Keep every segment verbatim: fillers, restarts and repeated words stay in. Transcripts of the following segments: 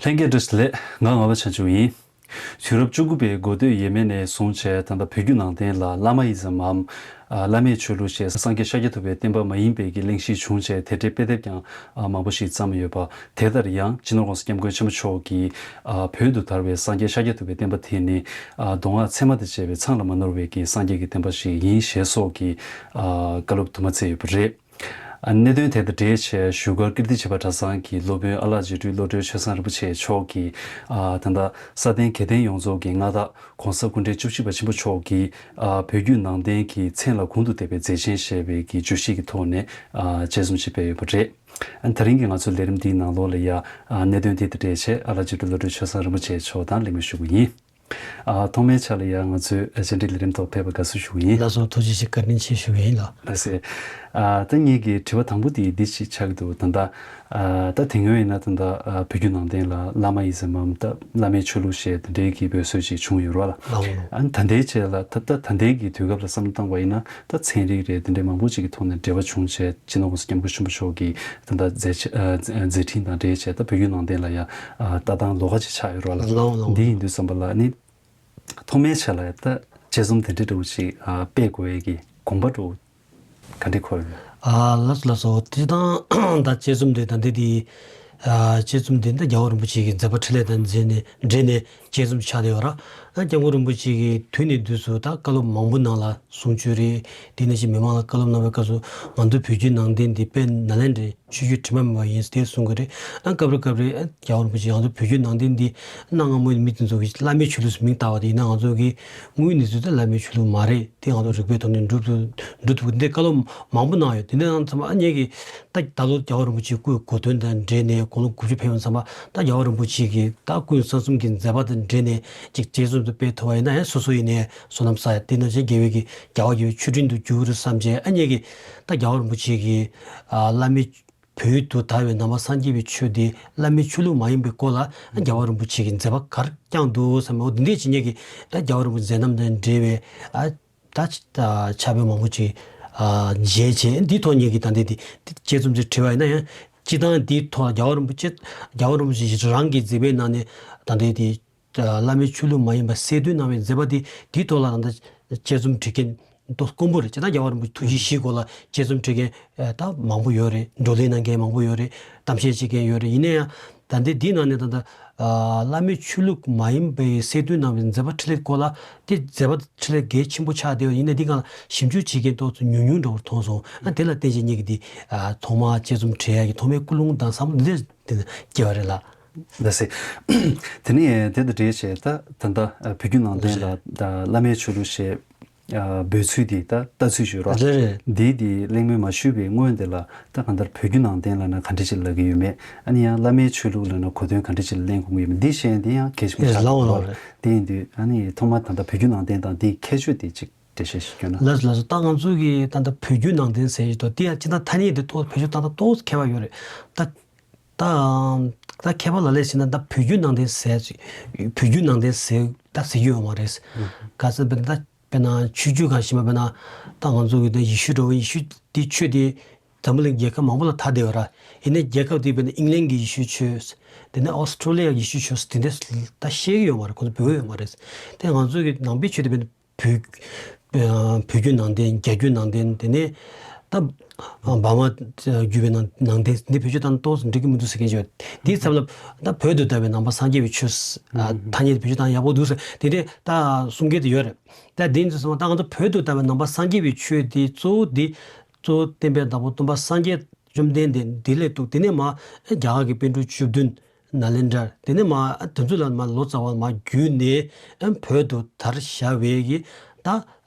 ལྷན་རྒྱས་བཀྲ་ཤིས་བདེ་ལེགས། ང་ངག་དབང་བྱང་ཆུབ་ཡིན། དུས་རབས་བཅུ་དགུ་པའི་འགོ་སྟོད་ཡས་མས་ནས་བཟུང་བྱས་ད་ལྟ་བོད་བརྒྱུད་ནང་བསྟན་ལ་བླ་མ་ཨི་ཛམ་མམ། ཨ། བླ་མའི་ཆོས་ལུགས་ཞེས་སངས་རྒྱས་ཤཱཀྱ་ཐུབ་པའི་བསྟན་པ་མ་ཡིན་པའི་གི་གླེང་གཞི་བྱུང་བྱས་དེ་འབྲེལ་དཔེ་དེབ་ཀྱང་། ཨ། མང་པོ་ཞིག་བརྩམས་ཡོད་པ། དེ་ལྟར་ཡང་སྤྱི་ནོར་༸གོང་ས་༸སྐྱབས་མགོན་ཆེན་པོ་མཆོག་གིས། ཨ། བོད་དུ་དར་བའི་སངས་རྒྱས་ཤཱཀྱ་ཐུབ་པའི་བསྟན་པ་དེ་ནི། ཨ། མདོ་སྔགས་ཚད་མ་དང་བཅས་པའི་མཚང་ལ་མ་ནོར་བའི་གི་སངས་རྒྱས་ཀྱི་བསྟན་པ་ཞིག་ཡིན་ཞེས་སོགས་ཀྱི། ཨ། བཀའ་སློབ་དུ་མ་བསྩལ་ཡོད་པ་རེད། ཨ། གནད་དོན་དེ་དང་འབྲེལ་བྱས་བཞུགས་སྒར་ཀིརྟི་བྱེས་པ་གྲྭ་ཚང་གི་སློབ་དཔོན་ཨ་ལགས་རྗེ་སྤྲུལ་བློ་གྲོས་ཆོས་བཟང་རིན་པོ་ཆེ་མཆོག་གིས། ཨ། ད་ལྟ་སྲ་བརྟན་དགེ་ལྡན་ཡོངས་རྫོགས་ཀྱི་མངའ་བདག་༸གོང་ས་སྐུ་ཕྲེང་བཅུ་བཞི་པ་ཆེན་པོ་མཆོག་གིས། ཨ། བོད་བརྒྱུད་ནང་བསྟན་གྱི་མཚན་ལ་གོང་དུ་འདེབས་པའི་མཛད་ཆེན་ཞེས་པའི་གི་བརྗོད་གཞི་གི་ཐོག་ནས། ཨ། དཔྱད་རྩོམ་ཞིག་སྤེལ་ཡོད་པ་རེད། ཨ། དེ་རིང་གི་ང་ཚོའི་ལས་རིམ་འདིའི་ནང་ལོགས་ལ་ཡ། ཨ། གནད་དོན་དེ་དང་འབྲེལ་བྱས་ཨ་ལགས་རྗེ་སྤྲུལ་བློ་གྲོས་ཆོས་བཟང་རིན་པོ་ཆེ་མཆོག་དང་གླེང་མོལ་ཞུ་གི་ཡིན། ཨ། ཐོག་མའི་ཆ་ལ་ཡང་ང་ཚོའི་བཅར་འདྲི་ལས་རིམ་ཐོག་ཕེབས་པར་དགའ་བསུ་ཞུ་གི་ཡིན། ལགས་སོ། ཐུགས་རྗེ་ཆེ། བཀའ་དྲིན་ཆེ་ཞུ་གི་ཡིན་ལགས། ལགས་སེ། ཨ། ད་ངེད་ཀྱི་དྲི་བ་དང་པོ་དེ་འདི་ཞིག་ཆགས་ཀྱི་འདུག་ད་ལྟ། ཨ། ད་དེ་སྔོན་ཡིན་ན་ད་ལྟ། ཨ། བོད་བརྒྱུད་ནང་བསྟན་ལ་བླ་མ་ཨི་ཛམ་མམ་ད་བླ་མའི་ཆོས་ལུགས་ཞེས་དེ་འདྲའི་གི་འབོད་སྲོལ་ཞིག་བྱུང་ཡོད་རེད་བ་ལགས། ལགས་འོང་། ཨ། ད་ལྟའི་ཆ་ལ་ད་ད་ད་ལྟའི་གི་དུས་སྐབས་ལ་བསམ་བློ་བཏང་བ་ཡིན་ན། ད་ཚན་རིག་རེད། དེ་འདྲའི་མང་པོ་ཅིག་གི་ཐོག་ནས་འབྲེལ་བ་བྱུང་བྱས་སྤྱི་ནོར་༸གོང་ས་༸སྐྱབས་མགོན་ཆེན་པོ་མཆོག་གི་ད་ལྟ་མཛད་ཆེ། ཨ། མཛད་འཕྲིན་དང་འབྲེལ་བྱས་ད་བོད་བརྒྱུད་ནང་བསྟན་ལ་ཡང་། ཨ། ལྟ་སྟངས་ལོགས་ཀ་ཅིག་ཆགས་ཡོད་རེད་བ་ལགས། ལགས་འོང་ལགས་འོང་། འདི་ཡིན་དུས་ཙམ་པ་ལ་ནི། ཐོག་མའི་ཆ་ལ་ཡང་ད་དཔྱད་རྩོམ་དེ་འདྲ་འདྲ་བོ་ཅིག་ཨ། སྤེལ་དགོས་ཡས་ཀྱི་དགོངས་པ་འདྲ་བོ་ག་འདྲ་འཁོར་ཡོད། ཨ། ལགས་སོ་ལགས་སོ། དེ་དང་ད་དཔྱད་རྩོམ་དེ་ད་ལྟ་དེ། ཨ། དཔྱད་རྩོམ་དེ་ད་རྒྱལ་བ་རིན་པོ་ཆེ་གི་མཛད་པ་འཕྲིན་ལས་དང་འབྲེལ་ནས་འབྲེལ་ནས་དཔྱད་རྩོམ་ཆགས་བསྡད་ཡོད་ར། ཨ། སྐྱབས་མགོན་རིན་པོ་ཆེ་གིས་དུས་ནས་དུས་སུ་ད་བཀའ་སློབ་མང་པོ་གནང་ལ་གསུང་ཆོས་རེད། དེ་ནང་བཞིན་མི་མང་ལ་བཀའ་སློབ་གནང་བའི་སྐབས་སུ་ང་ཚོ་བོད་བརྒྱུད་ནང་བསྟན་འདི་དཔལ་ནཱ་ལེནྡྲའི་ཆོས་བརྒྱུད་དྲི་མ་མེད་པ་ཡིན་ཟེར་གསུང་གི་རེད། ཨ། སྐབས་རེ་སྐབས་རེ། ཨ། རྒྱལ་བ་རིན་པོ་ཆེ་ང་ཚོ་བོད་བརྒྱུད་ནང་བསྟན་འདི་གནའ་སྔ་མོའི་མི་དེ་ཚོ་གིས་བླ་མའི་ཆོས་ལུགས་སུ་མིང་བཏགས་པ་དེ་ཡིན་ན། ང་ཚོ་གི་དངོས་ཡོད་གནས་ཚུལ་དེ་བླ་མའི་ཆོས་ལུགས་མ་རེད། དེ་ང་ཚོ་རིག་པའི་ཐོག་ནས་འགྲུབ་ཐུབ་འགྲུབ་ཐུབ་འདི་བཀའ་སློབ་མང་པོ་གནང་ཡོད། དེ་འདྲ་ཡིན་ཙང་ཨ་ངེད་ཀྱིས་ད་ད་ལོ་རྒྱལ་བ་རིན་པོ་ཆེའི་སྐུའི་གོ་སྟོན་དང་འབྲེལ་ནས་དགུང་ལོ་དགུ་བཅུ་ཕེབས་པ་ཙམ་པ་ད་རྒྱལ་བ་རིན་པོ་ཆེ་གི་ད་སྐུ་ཡོན་གསང་གསུམ་གྱི་མཛད་པ་དང་འབྲེལ་ནས་ཅིག་དཔྱད་རྩོམ་དུ་སྤེལ་ཐུབ་པ་ཡིན་ན་ཡང་སོ་སོ་ཡིན་ནའི་བསོད་ནམས་བསགས་ཡ། དེ་ནང་བཞིན་རྒྱལ་བའི་གི་རྒྱལ་བ་དགེ་བའི་མཆོད་སྤྲིན་དུ་འགྱུར་བསམ་བྱས། ཨ་ངེད་ཀྱིས་ད་རྒྱལ་བ་རིན་པོ་ཆེ་གི་ཨ་བླ་མའི་བོད་དུ་དར་བའི་ནང་པ་སངས་རྒྱས་པའི་ཆོས་དེ་བླ་མའི་ཆོས་ལུགས་མ་ཡིན་པའི་སྐོར་ལ་རྒྱལ་བ་རིན་པོ་ཆེ་གི་མཛད་པ་ག་རེ་བསྐྱངས་འདུག་བསམ་པ། འོ་འདི་འདྲས་བྱེད་མཁན་གྱི་རྒྱལ་བ་རིན་པོ་ཆེའི་མཛད་རྣམ་དང་འབྲེལ་བའི་ཨ་ད་ཕྱག་དཔེ་མང་པོ་ཅིག་ཨ་མཇལ་བྱས། འདིའི་ཐོག་ངེད་ཀྱིས་ད་ལྟའི་འདི་འདི་དཔྱད་རྩོམ་ཅིག་བྲིས་པ་ཡིན་ན་ཡང་། སྤྱིར་བཏང་འདིའི་ཐོག་རྒྱལ་བ་རིན་པོ་ཆེ་རྒྱལ་བ་རིན་པོ་ཆེ་རང་གིས་མཛད་པའི་ནང་ནས་ད་ལྟའི་འདི། བླ་མའི་ཆོས་ལུགས་མ་ཡིན་པ་གསལ་སྟོན་གནང་བའི་མཛད་པ་འདི་འདིའི་ཐོག་ལ་ད་ལྟ་དཔྱད་རྩོམ་བྲིས་མཁན་ཏོག་དཀོན་པོ་རེད། ཅེ་ད་རྒྱལ་བ་རིན་པོ་ཆེ་ཐུགས་བཞེད་བཞིའི་སྐོར་ལ་དཔྱད་རྩོམ་བྲིས་མཁན་ད་མང་པོ་ཡོད་རེད། བགྲོ་གླེང་གནང་མཁན་མང་པོ་ཡོད་རེད། གཏམ་བཤད་བྱེད་མཁན་ཡོད་རེད། ཡིན་ན་ཡང་ད་ལྟའི་འདིའི་ནང་ནས་ད་ལྟ་བླ་མའི་ཆོས་ལུགས་མ་ཡིན་པའི་གསལ་སྟོན་གནང་བའི་མཛད་པ་འཕྲིན་ལས་སྐོར་ལ་དེ་མཛད་པ་འཕྲིན་ལས་གལ་ཆེན་པོ་ཆགས་བསྡད་ཡོད། ཡིན་ན་འདི་སྒང་ལ་ཞིབ་འཇུག་བྱེད་མཁན་ཏོག་ཙམ་ཉུང་ཉུང་འདྲ་བོར་མཐོང་སོང་། ཨ་དེ་ལ་བརྟེན་བྱས་ངེད་ཀྱིས་འདི་ཐོག་མར་དཔྱད་རྩོམ་བྲིས་ཡག་གི་ཐོག་མའི་ཀུན་སློང་དང་བསམ་བློ་འདི་འདྲ་དེ་སྐྱེ་བ་རེད་ལགས། ལགས་སེ། དེ་ནས་དེ་དང་འབྲེལ་བྱས་ད་ད་ལྟ་བོད་བརྒྱུད་ནང་བསྟན་ལ་བླ་མའི་ཆོས་ལུགས་ཞེས་འབོད་ཚུལ་འདི་ད་ལྟ་ཚུལ་ཞུ་རོགས། རེད་རེད། འདི་འདི་གླེང་མོལ་མ་ཞུས་པའི་སྔོན་དེ་ལ་ད་གང་ལྟར་བོད་བརྒྱུད་ནང་བསྟན་ལབ་ན་ག་འདྲ་ཅིག་ལབ་ཀྱི་ཡོད་མེད། ཨ་ནི་ཡང་བླ་མའི་ཆོས་ལུགས་ལབ་ན་གོ་དོན་ག་འདྲ་ཅིག་ལ་གླེང་དགོས་ཀྱི་ཡོད་མེད། འདི་བཤད་ཡ་འདི་ཡང་གལ་ཆེན་པོ་ཆགས་ཀྱི་ཡོད་རེད། དེ་ཡིན་དུས་ཨ་ནི་ཐོག་མར་ད་ལྟ་བོད་བརྒྱུད་ནང་བསྟན་དང་འདིའི་ཁྱད་ཆོས་དེ་ཅིག་འགྲེལ་བཤད་ཞིག་སྐྱོན་ན། ལགས་སོ་ལགས་སོ། ད་ང་ཚོ་གི་ད་ལྟ་བོད་བརྒྱུད་ནང་བསྟན་ཟེར་ཡོད་དོ། དེ་ཡང་སྤྱིར་བཏང་ཐ་སྙད་དེ་ཏོག་བེད་སྤྱོད་བཏང་སྟངས་ཏོག་ཙམ་ཁྱད་པར་ཡོད་རེད། ད་ད་ད་ཁྱད་པར་ལ་ལས་ཟེར་ན་ད་བོད་བརྒྱུད་ནང་བསྟན་ཟེར་བོད་བརྒྱུད་ནང་བསྟན་ཟེར་ད་ཟེར་རྒྱུ་ཡོད་མ་རེད། ག་ཚོད་དཔེར་ན་ད་དཔེར་ན་ཆོས་བརྒྱུད་གང་ཞིག་མ་དཔེར་ན་ད་ང་ཚོ་གི་ད་ཡེ་ཤུ་འདྲ་བོ་ཡེ་ཤུ་དེ་ཆོས་དེ་འཛམ་བུ་གླིང་རྒྱལ་ཁབ་མང་པོ་ལ་དར་བསྡད་ཡོད་ར། ཡིན་ནའི་རྒྱལ་ཁབ་དེ་དཔེར་ན་ཨིང་ལན་གྱི་ཡེ་ཤུའི་ཆོས། དེ་ནས་ཨོ་སི་ཀྲོ་ལི་ཡ་ཡེ་ཤུའི་ཆོས་དེ་འདྲ་ད་ཤེས་ཀྱི་ཡོད་མ་རེད། ཁོང་ཚོ་འབོད་ཀྱི་ཡོད་མ་རེད། དེ་ང་ཚོ་གི་ནང་པའི་ཆོས་དེ་དཔེར་ན་བོད་བོད་བརྒྱུད་ནང་བསྟན། རྒྱ་བརྒྱུད་ནང་བསྟན། དེ་ནས་ད་འབར་མ་བརྒྱུད་པའི་ནང་ནང་བསྟན་འདི་བེད་སྤྱོད་བཏང་ན་ཏོག་ཙམ་འགྲིག་གི་མི་འདུག་ཟེར་མཁན་ཅིག་ཡོད། དེའི་ཚབ་ལ་ད་བོད་དུ་དར་བའི་ནང་པ་སངས་རྒྱས་པའི་ཆོས་ཐ་སྙད་དེ་བེད་སྤྱོད་བཏང་ན་ཡག་པོ་འདུག་ཟེར་དེ་འདྲས་ད་གསུང་མཁན་དེ་ཡོད་རེད། ད་དེ་ཡིན་དུས་ཙང་ད་ང་ཚོ་བོད་དུ་དར་བའི་ནང་པ་སངས་རྒྱས་པའི་ཆོས་དེ་གཙོ་བོ་དེ་གཙོ་བོ་བསྟན་པའི་བདག་པོ་སྟོན་པ་སངས་རྒྱས་བཅོམ་ལྡན་འདས་འདི་ལས་འདུག་དེ་ནས་མ་རྒྱ་གར་གྱི་པཎ་གྲུབ་བཅུ་བདུན་ནཱ་ལེནྡྲར། དེ་ནས་མ་དེ་ཚོ་ལ་མ་ལོ་ཙཱ་བ་མ་བརྒྱུད་ནས་བོད་དུ་དར་བཞག་པའི་གི་ད་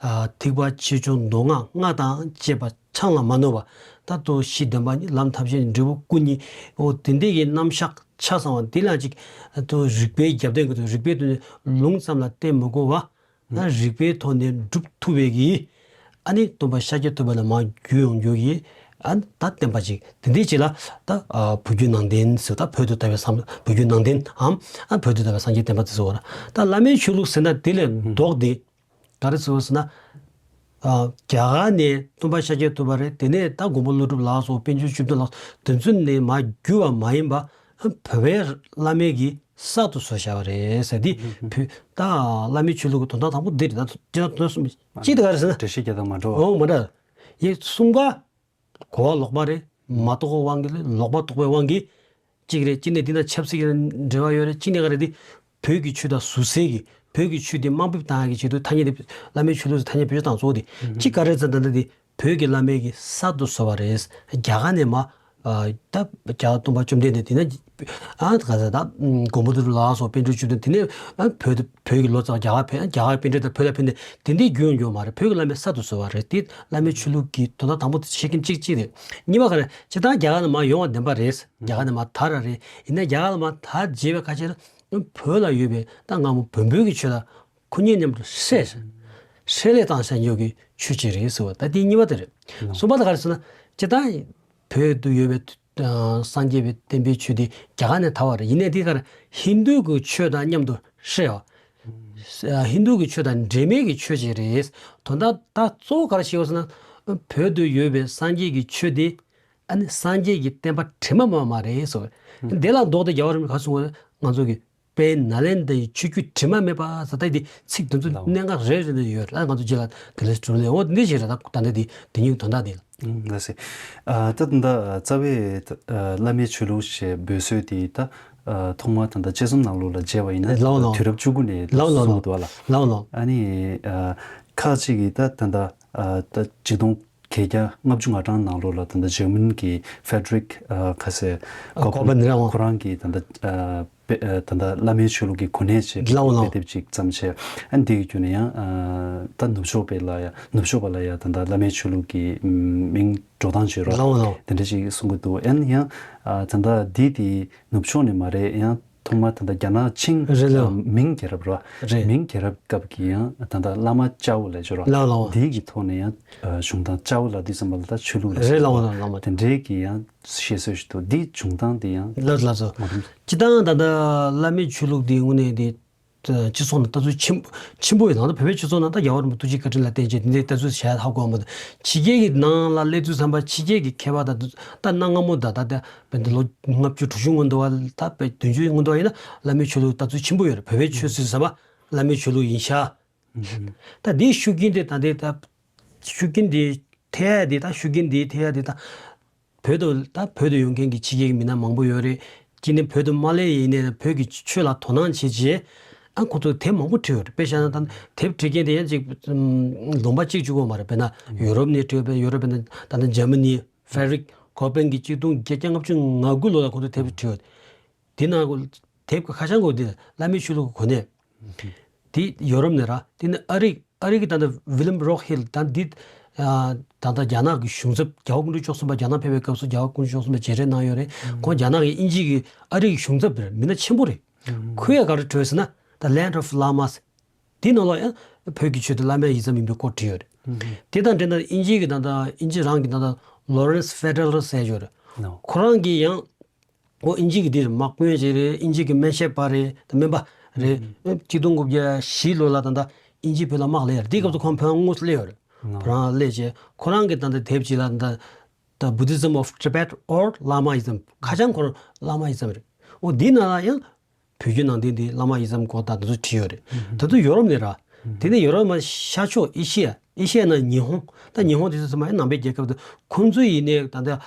ཐེག་པ་ཆེ་ཆུང་མདོ་སྔགས་ལྔ་དང་བཅས་པ་ཆང་ལ་མ་ནོར་བ། ད་ལྟོ་གཞི་བདེན་པ་གཉིས། ལམ་ཐམས་ཅད་འབྲས་བུ་སྐུ་གཉིས། འོ་དེ་འདྲའི་གི་རྣམ་གཞག་ཆ་ཚང་བ་འདི་ལ་ཅིག་ལྟོ་རིགས་པའི་རྒྱབ་རྟེན་གྱི་ལུང་ཙམ་ལ་བརྟེན་མི་དགོས་པ། ཨ་རིགས་པའི་ཐོག་ནས་སྒྲུབ་ཐུབ་པའི་གི་ཨ་ནི་སྟོན་པ་ཤཱཀྱ་ཐུབ་པ་ལ་མར་བརྒྱུད་ཡོང་རྒྱུ་གི་ཨ་ནི་ད་བསྟན་པ་ཅིག་དེ་འདྲའི་ཅིག་ལ་ད་ཨ་བོད་བརྒྱུད་ནང་བསྟན་ཟེར། ད་བོད་དུ་དར་བའི་སངས་བོད་བརྒྱུད་ནང་བསྟན་འམ་ཨ་བོད་དུ་དར་བའི་སངས་རྒྱས་བསྟན་པ་དེ་ཟེར་བ་ལ། ད་བླ་མའི་ཆོས་ལུགས་ཟེར་ན་དེ་ལས་ལྡོག་སྟེ་ག་རེ་ཟེར་བ་ཟེར་ན། ཨ་རྒྱ་གར་ནས་སྟོན་པ་ཤཱཀྱ་ཐུབ་པ་རེད། དེ་ནས་ད་མགོན་པོ་ཀླུ་སྒྲུབ་ལགས་སོ། པཎ་ཆེན་བཅུ་བདུན་ལགས་སོ། དེ་ཚོ་ནས་མར་བརྒྱུད་པ་མ་ཡིན་པ་ཨ་བོད་པའི་བླ་མའི་གི་ གསར་དུ་བཟོས་བཞག་པ་རེད་ཟེར། འདི་ཧུམ་ཧུམ། བོད་ད་བླ་མའི་ཆོས་ལུགས་ཀྱི་དོན་དག་དང་པོ་འདི་རེད། ད་ཅི་ད་དོན་གསུམ་གཅིག་དེ་ག་རེ་ཟེར་ན། འགྲེལ་བཤད་རྒྱག་སྟངས་མ་འདྲ་བ། འོ་མ་འདྲ། ཡེ་གསུམ་ཀ་གོ་བ་ལོག་པ་རེད། མ་རྟོགས་པའི་དབང་གིས་ལོག་པ་རྟོགས་པའི་དབང་གིས། གཅིག་རེད། གཅིག་ནས་འདི་དང་ཆབ་སྲིད་ཀྱི་འབྲེལ་བ་ཡོད་རེད། གཅིག་ནས་ག་རེ་འདི་བོད་ཀྱི་ཆོས་དང་ཟུར་ཟའི་གི་བོད་ཀྱི་ཆོས་དེ་དམའ་འབེབས་བཏང་ཡག་གི་ཆེད་དུ་ཐ་སྙད་དེ་བླ་མའི་ཆོས་ལུགས་སུ་ཐ་སྙད་བེད་སྤྱོད་བཏང་གཙོ་བོ་དེ། གཅིག་ག་རེ་ཟེར་ན་ད་འདི་བོད་ཀྱི་བླ་མའི་གི་གསར་དུ་བཟོ་བ་རེད། རྒྱ་གར་ནས་མ་ཨ་ད་རྒྱ་གར་སྟོན་པ་བཅོམ་ལྡན་འདས་དེ་ན་ཨ་ག་ཟེར་ད་མགོན་པོ་ཏེ་རུ་ལ་སོགས་པཎ་གྲུབ་བཅུ་བདུན་དེ་ནས་ཨ་བོད་དུ་བོད་ཀྱི་ལོ་ཙཱ་རྒྱ་གར་ཕེབས། རྒྱ་གར་པཎ་གྲུབ་དང་བོད་ལ་ཕེབས་ནས་དེ་འདྲའི་རྒྱུན་ཡོད་མ་རེད། བོད་ཀྱི་བླ་མའི་གསར་དུ་བཟོ་བ་རེད། དེ་བླ་མའི་ཆོས་ལུགས་ཀྱི་དོན་དག་དང་པོ་དེ་བཤད་མཁན་གཅིག་གཅིག་རེད། གཉིས་པ་ག་རེ་ཇི་ལྟར་རྒྱ་གར་ནས་མར་ཡོང་བ་བདེན་པ་རེད། རྒྱ་གར་ནས་མར་དར་བ་རེད། ཡིན་ན་རྒྱ་གར་ལ་མར་དར་རྗེས་པའི་ཁ་ཤས་ལ་བོད་ལ་ཡོད་པའི་ད་སྔ་མོ་བོན་པོའི་གི་ཆོས་ལ་ཁོ་གཉིས་མཉམ་དུ་སྲེས། སྲེས་ལས་བཏང་བྱས་ཡོད་ཀྱི་ཆོས་ཅིག་རེད་ཟེར་བ། ད་དེ་གཉིས་པ་དེ་རེད། གསུམ་པ་དེ་ག་རེ་ཟེར་ན་ཇི་ལྟར་བོད་དུ་ཡོད་པའི་སངས་རྒྱས་པའི་བསྟན་པའི་ཆོས་དེ་རྒྱ་གར་ནས་དར་བ་རེད། ཡིན་ནའི་དེ་གར་ཧིན་རྡུ་གི་ཆོས་དང་མཉམ་དུ་སྲེས་པ། ཧིན་རྡུ་གི་ཆོས་དང་འབྲེལ་མེད་ཀྱི་ཆོས་ཅིག་རེད། དོན་དག་ད་གཙོ་བོ་ག་རེ་བཤད་ཡོད་ཟེར་ན། བོད་དུ་ཡོད་པའི་སངས་རྒྱས་ཀྱི་ཆོས་དེ་ཨ་ནི་སངས་རྒྱས་ཀྱི་བསྟན་པ་དྲི་མ་མེད་པ་མ་རེད་ཟེར། དེ་ལ་ལྡོག་སྟེ་རྒྱལ་བ་རིན་པོ་ཆེས་ག་རེ་གསུངས་པ་རེད། ང་ཚོ་གི་དཔལ་ནཱ་ལེནྡྲ་ཡི་ཆོས་བརྒྱུད་དྲི་མ་མེད་པ་ཟེར། ད་དེ་ཚིག་དེ་ཚོ་ལའོ། གནད་འགག་རེ་རེ་ནས་ཡོད་རེད། ང་ཚོ་རྗེས་ལ་དེ་ལས་གྲུབ་ལས་འོ་འདི་ཞིག་རེད། ད་ད་ལྟ་དེ་དེ་ཉིད་དོན་དག་དེ་ལ། ལགས་སེ། ད་ད་ལྟ་རྩ་བའི་བླ་མའི་ཆོས་ལུགས་ཞེས་འབོད་སྲོལ་དེ་ད་ཐོག་མར་ད་ལྟ་དཔྱད་རྩོམ་ནང་ལོགས་ལ་མཇལ་བ་ཡིན་ན་ལའོ་ལའོ། དུས་རབས་བཅུ་དགུ་ནས་ལའོ་ལའོ་གསུངས་འདུག་བ་ལ། ལའོ་ལའོ། ཨ་ནི་ཁག་ཅིག་གིས་ད་ད་ད་ད་ཆིག་སྟོང་བརྒྱད་བརྒྱ་ལྔ་བཅུ་ང་གྲངས་ནང་ལོགས་ལ་ད་ལྟ་འཇར་མན་གྱི་ཧྥེ་ཌེ་རིག་ཁ་སེ་ཨ་ཀོ་པན་ར་ཁོ་རང་གིས་ད་ལྟ་ཨ་དཔེ་ཨ་ད་ལྟ་བླ་མའི་ཆོས་ལུགས་ཀྱི་གོ་གནས་ཆེད་ལའོ་ལའོ། དཔེ་དེབ་ཅིག་བརྩམས་བྱས། ཨ་འདི་གི་བརྒྱུད་ནས་ཡང་ཨ་ད་ནུབ་ཕྱོགས་པའི་ལ་ཡ་ནུབ་ཕྱོགས་པ་ལ་ཡ་ད་ལྟ་བླ་མའི་ཆོས་ལུགས་ཀྱི་མིང་འགྲོ་སྟངས་བྱེད་རོགས་ལའོ་ལའོ། དེ་འདྲ་ཅིག་གསུང་གི་འདུག་ཨ་ནི་ཡང་ཨ་ད་ལྟ་འདི་དེ་ནུབ་ཕྱོགས་ནས་མ་རེད། ཡང་ཐོག་མར་ད་ལྟ་རྒྱ་ནག་ཆིང་རེད་ལའོ། ཨ་མིང་རྒྱལ་རབས་ར། རེད། མིང་རྒྱལ་རབས་སྐབས་ཀྱི་ཡང་ད་ལྟ་བླ་མ་ཅའོ་ལབ་བྱེད་རོགས། ལའོ་ལའོ། འདི་གི་ཐོག་ནས་ཡང་ཨ་གཞུང་དང་ཅའོ་ལབ་དུས་ཙམ་པ་ལ་ད་ཆོས་ལུགས་ལ་རེད་ལའོ་ལའོ་ལའོ། དེ་འདྲའི་གི་ཡང་བཤད་སྲོལ་ཞིག་འདུག་འདི་བྱུང་སྟངས་འདི་ཡང་ལགས་ལགས་སོ། ང་རང་སྤྱིར་བཏང་ད་ལྟ་བླ་མའི་ཆོས་ལུགས་འདི་དངོས་གནས་འདི་སྤྱི་ཚོགས་ནང་ལྟ་ཚུལ་ཆེན་ཆེན་པོ་ཡོད། ད་ལྟ་བོད་པའི་སྤྱི་ཚོགས་ནང་ད་རྒྱལ་བ་རིན་པོ་ཆེ་ཐུགས་རྗེ་བཀའ་དྲིན་ལ་བརྟེན་བྱས་འདི་འདྲའི་ལྟ་ཚུལ་བྱས་ཧ་གོ་མ་འདུག་ཕྱི་རྒྱལ་གྱི་ནང་ལ་སླེབས་དུས་ཙམ་པ་ཕྱི་རྒྱལ་གྱི་མཁས་པ་དང་ད་གནའ་སྔ་མོ་ད་ད་ད་བན་དེ་ལོ་ལྔ་བཅུ་དྲུག་ཅུ་སྔོན་དུ་བ་ད་བན་བདུན་ཅུ་སྔོན་དུ་བ་ཡིན་ན་བླ་མའི་ཆོས་ལུགས་ལྟ་ཚུལ་ཆེན་པོ་ཡོད་རེད། བོད་པའི་ཆོས་སྲིད་ཙམ་པ་བླ་མའི་ཆོས་ལུགས་ཡིན་ཤག་ད་འདིའི་ཤུགས་རྐྱེན་དེ་ད་འདི་ད་ཤུགས་རྐྱེན་འདི་ཐེབས་ཡ་འདི་ད་ཤུགས་རྐྱེན་འདི་ཐེབས་ཡ་འདི་ད་བོད་དུ་ད་བོད་དུ་ཡོང་མཁན་གྱི་ཕྱི་རྒྱལ་གྱི་མི་སྣ་མང་པོ་ཡོད་རེད། གཅིག་ནས་བོད་དུ་མ་སླེབས་ཡིན་ནའི་བོད་ཀྱི་ཆོས་ལ་དོ་སྣང་བྱེད་ཅེས་ཨ་ཁོ་ཚོས་དེབ་མང་པོ་བྲིས་ཡོད་རེད། དཔེ་བཞག་ན་ད་དེབ་བྲིས་མཁན་དེ་ཡང་ཅིག་ལུང་པ་གཅིག་གཅིག་པོ་མ་རེད། དཔེར་ན་ཡུ་རོབ་ནས་བྲིས་ཡོད་པས། ཡུ་རོབ་དཔེར་ན་ད་ལྟ་འཇར་མ་ནི་ཧྥེ་རི་རིག་ཀོ་པན་གྱིས་གཅིག་སྟོང་བརྒྱད་བརྒྱ་ལྔ་བཅུ་ང་དགུ་ལོ་ལ་ཁོ་ཚོས་དེབ་བྲིས་ཡོད། དེ་ནང་དེབ་ཀྱི་ཁ་བྱང་གོ་དེ་བླ་མའི་ཆོས་ལུགས་ཀྱི་གོ་གནས། དེ་ཡོ་རོབ་ནས་ར། དེ་ནས་ཨ་རིག་ཨ་རིག་གི་ད་ལྟ་ཝི་ལིམ་རོག་ཧིལ་ད་འདི་ད་ལྟ་རྒྱ་ནག་གི་གཞུང་ཚབ། རྒྱལ་བ་སྐུ་ཕྲེང་བཅུ་གསུམ་པ་རྒྱ་ནག་ཕེབས་པའི་སྐབས་སུ་རྒྱལ་བ་སྐུ་ཕྲེང་བཅུ་གསུམ་པ་མཇལ་འཕྲད་གནང་ཡོད་རེད། ཁོང་རྒྱ་ནག་གི་དབྱིན་ཇི་གི་ཨ་རིག་གི་གཞུང་ཚབ་རེད། མི་སྣ་ཆེན་པོ་རེད། ཁོས་ཡང་ག་རེ་བྲིས་ཟེར་ན་The Land of Lamas། དེ་ནང་ལོགས་ཡང་བོད་ཀྱི་ཆོས་དེ་བླ་མའི་ཡིད་ཙམ་ཡིན་པའི་སྐོར་བྲིས་ཡོད་རེད། དེ་དང་འབྲེལ་ནས་དབྱིན་ཇི་གི་ད་ལྟ་དབྱིན་ཇི་རང་གི་ད་ལྟ་ལོ་རེན་སི་ཕེ་ཌེ་ལར་ཟེར་ཡོད་རེད། ཁོ་རང་གིས་ཡང་ཨོ་དབྱིན་ཇི་གི་འདི་དམག་དཔོན་ཅིག་རེད། དབྱིན་ཇི་གི་སྨན་ཞབས་པ་རེད། ད་སྨན་པ་རེད། གཅིག་སྟོང་དགུ་བརྒྱ་བཞི་ལོ་ལ་ད་ལྟ་དབྱིན་ཇི་བོད་ལ་དམག་སླེབས་ཡོད་རེད། དེའི་སྐབས་སུ་ཁོང་བོད་ལ་དངོས་སུ་སླེབས་ཡོད་རེད། བོད་རང་སླེབས་རྗེས་ཁོ་རང་གིས་ད་ལྟ་དེབ་ཅིག་ལ་ད་ལྟ་The Buddhism of Tibet or Lamaism། ཁ་བྱང་ཁོ་རང་བླ་མ་ཡི་ཙམ་རེད། ཨོ་འདི་ནང་ལ་ཡང་བོད་བརྒྱུད་ནང་བསྟན་འདི་བླ་མ་ཡི་ཙམ་སྐོར་དང་དེ་ཚོ་བྲིས་ཡོད་རེད། ད་དུང་ཡོ་རོབ་ནས་ར། དེ་ནས་ཡོ་རོབ་མ་ཤར་ཕྱོགས་ཨེ་ཤི་ཡ། ཨེ་ཤི་ཡ་ནང་ཉི་ཧོང་། ད་ཉི་ཧོང་དེ་ཚོ་ཚང་མ་ནང་པའི་རྒྱལ་ཁབ་དེ། ཁོང་ཚོ་ཡིན་ནའི་ད་ལྟ་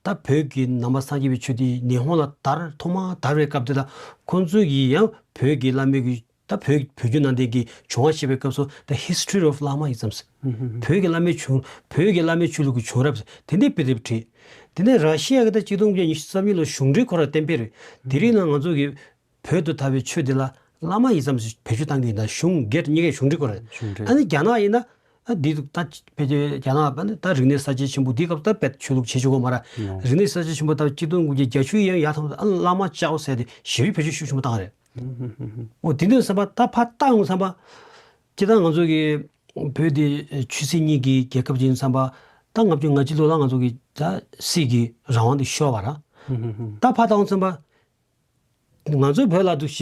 ད་བོད་ཀྱི་ནང་པ་སངས་རྒྱས་པའི་ཆོས་དེ་ཉི་ཧོང་ལ་དར་ཐོག་མར་དར་བའི་སྐབས་དེ་ལ་ཁོང་ཚོ་གིས་ཡང་བོད་ཀྱི་བླ་མའི་གི་ད་བོད་བོད་བརྒྱུད་ནང་བསྟན་གྱི་བྱུང་བ་ཞེས་པའི་སྐབས་སུ་The History of Lamaism། བོད་ཀྱི་བླ་མའི་བྱུང་བོད་ཀྱི་བླ་མའི་ཆོས་ལུགས་ཀྱི་བྱུང་རབས་དེ་འདྲའི་དཔེ་དེབ་བྲིས། དེ་ནས་ར་ཤི་ཡ་གི་ད་གཅིག་སྟོང་དགུ་བརྒྱ་ཉི་ཤུ་རྩ་གཉིས་ལོ་གཞུང་འབྲེལ་ཁོ་ར་གཏན་འབེབས་རེད། དེ་རིང་ནང་ང་ཚོ་གི་བོད་དུ་དར་བའི་ཆོས་འདི་ལ་བླ་མ་ཡི་ཙམ་ཞིག་བེད་སྤྱོད་བཏང་གི་ཡིན་ད། གཞུང་སྒེར་གཉིས་ཀའི་གཞུང་འབྲེལ་སྐོར་རེད། གཞུང་འབྲེལ། ཨ་ནི་རྒྱ་ནག་ཡིན་ན་ཨ་འདི་ད་ཕལ་ཆེར་རྒྱ་ནག་ད་རིག་གནས་གསར་བརྗེ་ཆེན་པོ་འདིའི་སྐབས་ད་བེད་ཆོས་ལུགས་བྱེད་ཆོག་གི་མ་རེད། རིག་གནས་གསར་བརྗེ་ཆེན་པོ་ད་གཅིག་སྟོང་དགུ་བརྒྱ་བརྒྱད་ཅུ་ཡན་ཡར་ཐམ་ཨ་བླ་མ་ཅའོ་ཟེར་ཏེ་ཞེ་པོ་བེད་སྤྱོད་ཤུགས་ཆེན་པོ་བཏང་རེད། འོ་དེ་འདྲ་བསམ་པ་ད་ཕར་བལྟ་ཡོང་བསམ་པ། སྤྱིར་བཏང་ང་ཚོ་གི་བོད་འདི་ཆོས་སྲིད་གཉིས་ཀྱི་རྒྱལ་ཁབ་ཅིག་ཡིན་བསམ་པ། ད་ལྔ་བཅུ་ང་གཅིག་ལོ་ལ་ང་ཚོ་གི་ད་སྲིད་ཀྱི་རང་དབང་འདི་ཤོར་བ་ར། ད་ཕར་བལྟ་ཡོང་བསམ་པ། ང་ཚོའི་བོད་ལ་འདུག་བྱས་